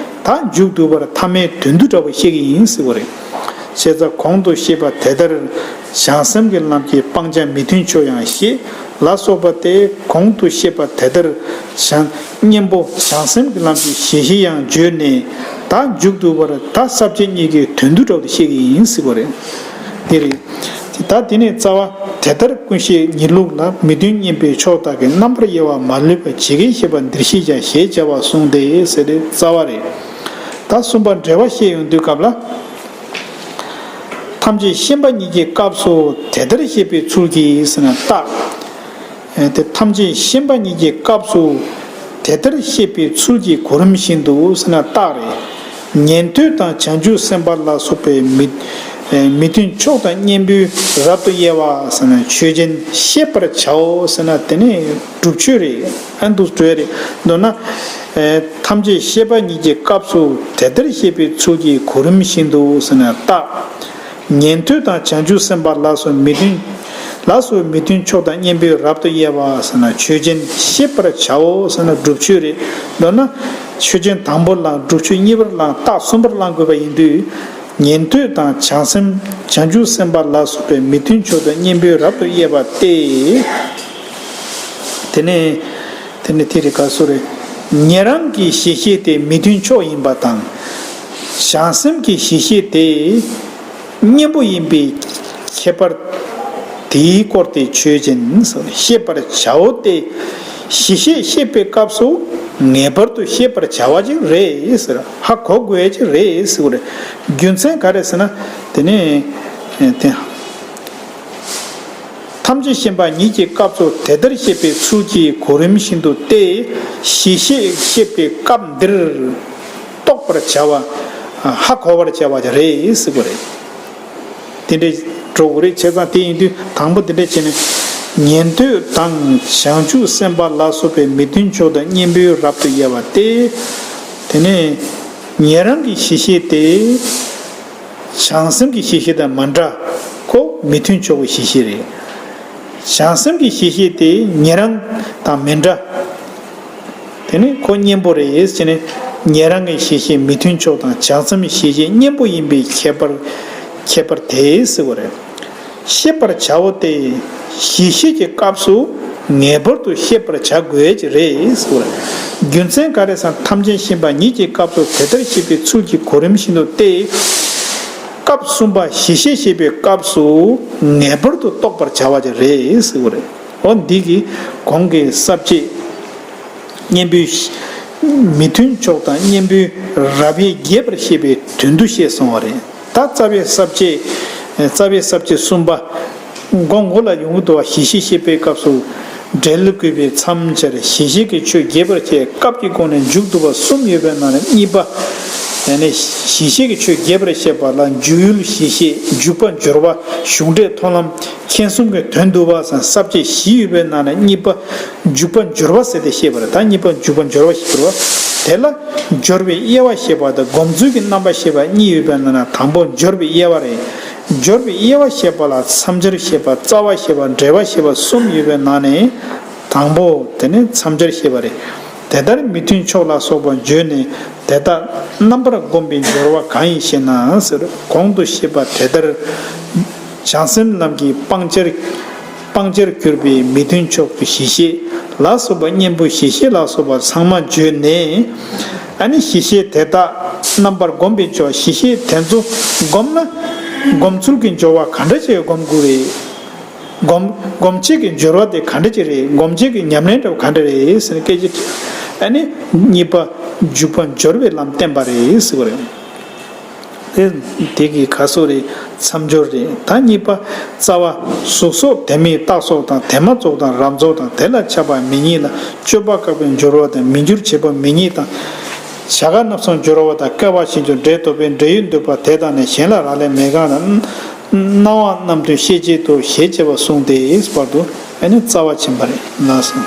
ད་མཇུག་བསྡུ་བར་ཐ་མའི་དོན་བསྡུ་འདྲ་བ་བཤད་ཀྱི་ཡིན་ཟེར་བ་རེད། བྱས་ཙང་གོང་དུ་བཤད་པ་དེ་ལྟར་བྱང་སེམས་ཀྱི་ལམ་གྱི་སྤང་བྱ་མི་མཐུན་ཕྱོགས་ཡང་ཞེས་ལ་སོགས་པ་སྟེ། གོང་དུ་བཤད་པ་དེ་ལྟར་བྱང་གཉེན་པོ་བྱང་སེམས་ཀྱི་ལམ་གྱི་གཞི་ཤེས་ཡང་བརྗོད་ནས་ད་མཇུག་བསྡུ་བར་ད་ས་བཅད་གཉིས་ཀྱི་དོན་བསྡུ་འདྲ་བ་དེ་བཤད་ཀྱི་ཡིན་ཟེར་བ་རེད། དེ་རེད། ད་དེ་ནས་རྩ་བ། དེ་ལྟར་ཀུན་ཤེས་ཉིད་ལུགས་ལ་མི་མཐུན་གཉེན་པོའི་ཕྱོགས་དག་གི་རྣམ་པར་དབྱེ་བ་མ་ལུས་པ་ཇི་སྐད་བཤད་པ་འདིར་ཤེས་བྱ་ཞེས་བྱ་བ་གསུངས་ཏེ་ཟེར་ཏེ་རྩ་བ་རེད། ད་གསུམ་པ་འགྲེལ་བ་བཤད་ཡོང་དུས་སྐབས་ལ། ཐམས་ཅད་ཤེས་པ་ཉིད་ཀྱི་སྐབས་སུ་དེ་ལྟར་བཤད་པའི་ཚུལ་གྱིས་ཟེར་ན་རྟགས། དེ་ཐམས་ཅད་ཤེས་པ་ཉིད་ཀྱི་སྐབས་སུ་དེ་ལྟར་བཤད་པའི་ཚུལ་གྱིས་གོ་རིམ་བཞིན་དུ་ཟེར་ན་རྟགས་རེད། ཉན་ཐོས་དང་བྱང་ཆུབ་སེམས་དཔའ་ལ་སོགས་པའི་མི་མི་མཐུན་ཕྱོགས་དང་གཉེན་པོའི་རབ་ཏུ་དབྱེ་བ་ཟེར་ན་ཆོས་ཅན་ཤེས་པར་བྱའོ་ཟེར་ན་དེ་ནི་སྒྲུབ་ཆོས་རེད། ཨ་འདུག་འགྲོ་ཡ་རེད། མདོར་ན། ཐམས་ཅད་ཤེས་པ་ཉིད་ཀྱི་སྐབས་སུ་དེ་ལྟར་བཤད་པའི་ཚུལ་གྱིས་གོ་རིམ་བཞིན་དུ་ཟེར་ན་རྟགས། ཉན་ཐོས་དང་བྱང་ཆུབ་སེམས་དཔའ་ལ་སོགས་མི་མཐུན། ལ་སོགས་མི་མཐུན་ཕྱོགས་དང་གཉེན་པོའི་རབ་ཏུ་དབྱེ་བ་ཟེར་ན་ཆོས་ཅན་ཤེས་པར་བྱའོ་ཟེར་ན་སྒྲུབ་ཆོས་རེད། མདོར་ན། ཆོས་ཅན་དང་པོར་བླང་། སྒྲུབ་ཆོས་གཉིས་པར་བླང་། རྟགས་གསུམ་པར་བླང་དགོས་པ་ཡིན་དུས། ཉན་ཐོས་དང་བྱང་སེམས་བྱང་ཆུབ་སེམས་དཔའ་ལ་སོགས་པའི་མི་མཐུན་ཕྱོགས་དང་གཉེན་པོའི་རབ་ཏུ་དབྱེ་བ་སྟེ། དེ་ནས་དེ་ནས་དེ་རེད་ག་སོ་རེད། ཉན་རང་གི་གཞི་ཤེས་དེ་མི་མཐུན་ཕྱོགས་ཡིན་པ་དང་། བྱང་སེམས་ཀྱི་གཞི་ཤེས་དེ་གཉེན་པོ་ཡིན་པའི་ཁྱད་པར་དེའི་སྐོར་དེ་ཆོས་ཅན་ཟེར། ཤེས་པར་བྱའོ་སྟེ། གཞི་ཤེས་ཤེས་པའི་སྐབས་སུ་ངེས་པར་དུ་ཤེས་པར་བྱ་བ་ཅིག་རེད་ཟེར། ཧ་གོ་དགོས་ཅིག་རེད་ཟེར་བ་རེད། རྒྱུ་མཚན་ག་རེ་ཟེར་ན། དེ་ནས་དེ། ཐམས་ཅད་མཁྱེན་པ་ཉིད་ཀྱི་སྐབས་སུ་དེ་ལྟར་བཤད་པའི་ཚུལ་གྱི་གོ་རིམ་བཞིན་དུ་སྟེ། གཞི་ཤེས་བཤད་པའི་སྐབས་འདིར་རྟོགས་པར་བྱ་བ། ཧ་གོ་བར་བྱ་བ་རེད་ཟེར་བ་རེད། དེ་འདྲས་འགྲོ་དགོས་རེད། བྱས་ཙང་དེ་ཡིན་དུས་དང་པོ་དེ་འདྲས་བྱས་ནས། ཉན་ཐོས་དང་བྱང་ཆུབ་སེམས་དཔའ་ལ་སོགས་པའི་མི་མཐུན་ཕྱོགས་དང་གཉེན་པོའི་རབ་ཏུ་དབྱེ་བ་སྟེ། དེ་ནས་ཉན་རང་གི་གཞི་ཤེས་དེ། བྱང་སེམས་ཀྱི་གཞི་ཤེས་དང་མ་འདྲ། ཁོ་མི་མཐུན་ཕྱོགས་ཀྱི་གཞི་ཤེས་རེད། བྱང་སེམས་ཀྱི་གཞི་ཤེས་དེ་ཉན་རང་དང་མི་འདྲ། དེ་ནི་ཁོ་གཉེན་པོ་རེད་ཟེར་ནས། ཉན་རང་གི་གཞི་ཤེས་མི་མཐུན་ཕྱོགས་དང་བྱང་སེམས་ཀྱི་གཞི་ཤེས་གཉེན་པོ་ཡིན་པའི་ཁྱད་པར། ཁྱད་པར་དེ་ཟེར་བ་རེད། ཤེས་པར་བྱའོ་སྟེ། གཞི་ཤེས་ཀྱི་སྐབས་སུ་ངེས་པར་དུ་ཤེས་པར་བྱ་དགོས་ཀྱི་རེད་ཟེར་བ་རེད། རྒྱུ་མཚན་ག་རེ་ཟེར་ན། ཐམས་ཅད་མཁྱེན་པ་ཉིད་ཀྱི་སྐབས་སུ་དེ་ལྟར་བཤད་པའི་ཚུལ་གྱི་གོ་རིམ་བཞིན་དུ་སྟེ། སྐབས་གསུམ་པ་གཞི་ཤེས་བཤད་པའི་སྐབས་སུ་ངེས་པར་དུ་རྟོགས་པར་བྱ་བ་ཅིག་རེད་ཟེར་བ་རེད། འོ་འདི་གི་གོང་གི་ས་བཅད་གཉེན་པོའི་མི་མཐུན་ཕྱོགས་དང་གཉེན་པོའི་རབ་དབྱེ་རྒྱས་པར་བཤད་པའི་དོན་དུ་བཤད་སོང་བ་རེད། ད་རྩ་བའི་ས་བཅད། རྩ་བའི་ས་བཅད་གསུམ་པ། མགོ་མགོ་ལ་ཡོང་གི་འདུག་བ། གཞི་ཤེས་བཤད་པའི་སྐབས་སུ། འབྲེལ་དགོས་པའི་མཚམས་སྦྱར་གཞི་ཤེས་ཀྱི་ཆོས་རྒྱས་པར་བཤད། སྐབས་ཀྱི་སྒོ་ནས་མཇུག་བསྡུ་བ་གསུམ་ཡོད་པའི་ནང་ནས་གཉིས་པ། ཡང་ན་གཞི་ཤེས་ཀྱི་ཆོས་རྒྱས་པར་བཤད་པ་ལ་འཇུག་ཡུལ་གཞི་ཤེས། འཇུག་པ་སྦྱོར་བ། གཞུང་འགྲེལ་མཐོང་ལམ། མཁྱེན་གསུམ་གྱི་དོན་བསྡུ་བ་སོགས་ས་བཅད་བཞི་ཡོད་པའི་ནང་ནས་གཉིས་པ། འཇུག་པ་སྦྱོར་བ་ཟེར་ཏེ་བཤད་པ་རེད། ད་གཉིས་པ་འཇུག་པ་སྦྱོར་བ་ཞེས་པ་རེད། དེ་ལ་སྦྱོར་བའི་དབྱེ་བ་བཤད་པ་དང་སྒོམ་ཚུལ་གྱི་རྣམ་པ་བཤད་པ་གཉིས་ཡོད་པའི་ནང་ནས་དང་པོ་སྦྱོར་བའི་དབྱེ་བ་རེད། སྦྱོར་བའི་དབྱེ་བ་བཤད་པ་ལ་མཚམས་སྦྱར་བཤད་པ། རྩ་བ་བཤད་པ། འགྲེལ་པ་བཤད་པ་གསུམ་ཡོད་པའི་ནང་ནས་དང་པོ་དེ་ནི་མཚམས་སྦྱར་བཤད་པ་རེད། དེ་ལྟར་མི་མཐུན་ཕྱོགས་ལ་སོགས་པ་བརྗོད་ནས་དེ་དག་རྣམ་པར་བསྒོམ་པའི་སྦྱོར་བ་གང་ཡིན་ཞེ་ན་ཟེར། གོང་དུ་བཤད་པ་དེ་ལྟར་བྱང་སེམས་ལམ་གྱི་སྤང་བྱར། སྤང་བྱར་གྱུར་པའི་མི་མཐུན་ཕྱོགས་ཀྱི་གཞི་ཤེས་ལ་སོགས་པ། གཉེན་པོ་གཞི་ཤེས་ལ་སོགས་པ་ཚང་མ་བརྗོད་ནས། ཨ་ནི་གཞི་ཤེས་དེ་དག་རྣམ་པར་བསྒོམ་པའི་སྦྱོར། གཞི་ཤེས་དེ་ཚོ་བསྒོམ་ན། སྒོམ་ཚུལ་གྱི་སྦྱོར་བ་ག་འདྲ་བྱས་སྒོམ་དགོས་རེད། སྒོམ་སྒོམ་བྱེད་ཀྱི་སྦྱོར་བ་དེ་ག་འདྲ་ཅིག་རེད། སྒོམ་བྱེད་ཀྱི་ཉམས་ལེན་འདྲ་བ་ག་འདྲ་རེད་ཟེར་ནས་སྐད་ཆ་དྲིས། ཨ་ནི་གཉིས་པ་འཇུག་པ་སྦྱོར་བའི་ལམ་བསྟན་པ་རེད་ཟེར་བ་རེད། དེ་དེ་གི་ག་སོགས་རེད། མཚམས་སྦྱོར་རེད། ད་གཉིས་པ་རྩ་བ། གཟུགས་སོགས་དེ་མིན་རྟག་སོགས་དང་། དེ་མ་ཚོགས་དང་རབ་རྫོགས་དང་། དེ་ལ་ཁྱབ་པ་མེད་ཉིད་ལ། སྤྱོད་པ་བཀག་པའི་སྦྱོར་བ་དང་། མི་འགྱུར་བྱེད་པ་མེད་ཉིད་དང་། བྱ་དགའ་རྣམ་གསུམ་སྦྱོར་བ་དང་། སྐལ་བ་ཕྱིན་ཅི་འབྲས་ཐོབ་པའི་འབྲས་ཡུལ་འདོད་པ་དེ་དག་ནི། གཞན་ལ་རག་ལས་མེད་གང་ལ། སྣང་བ་རྣམས་དོན་ཤེས་བྱེད་དོ་ཞེས་བྱ་བ་གསུངས་ཏེ། བར་དུ་ཨ་ནི་རྩ་བ་ཕྱིན་པ་རེད། ལགས་སོ།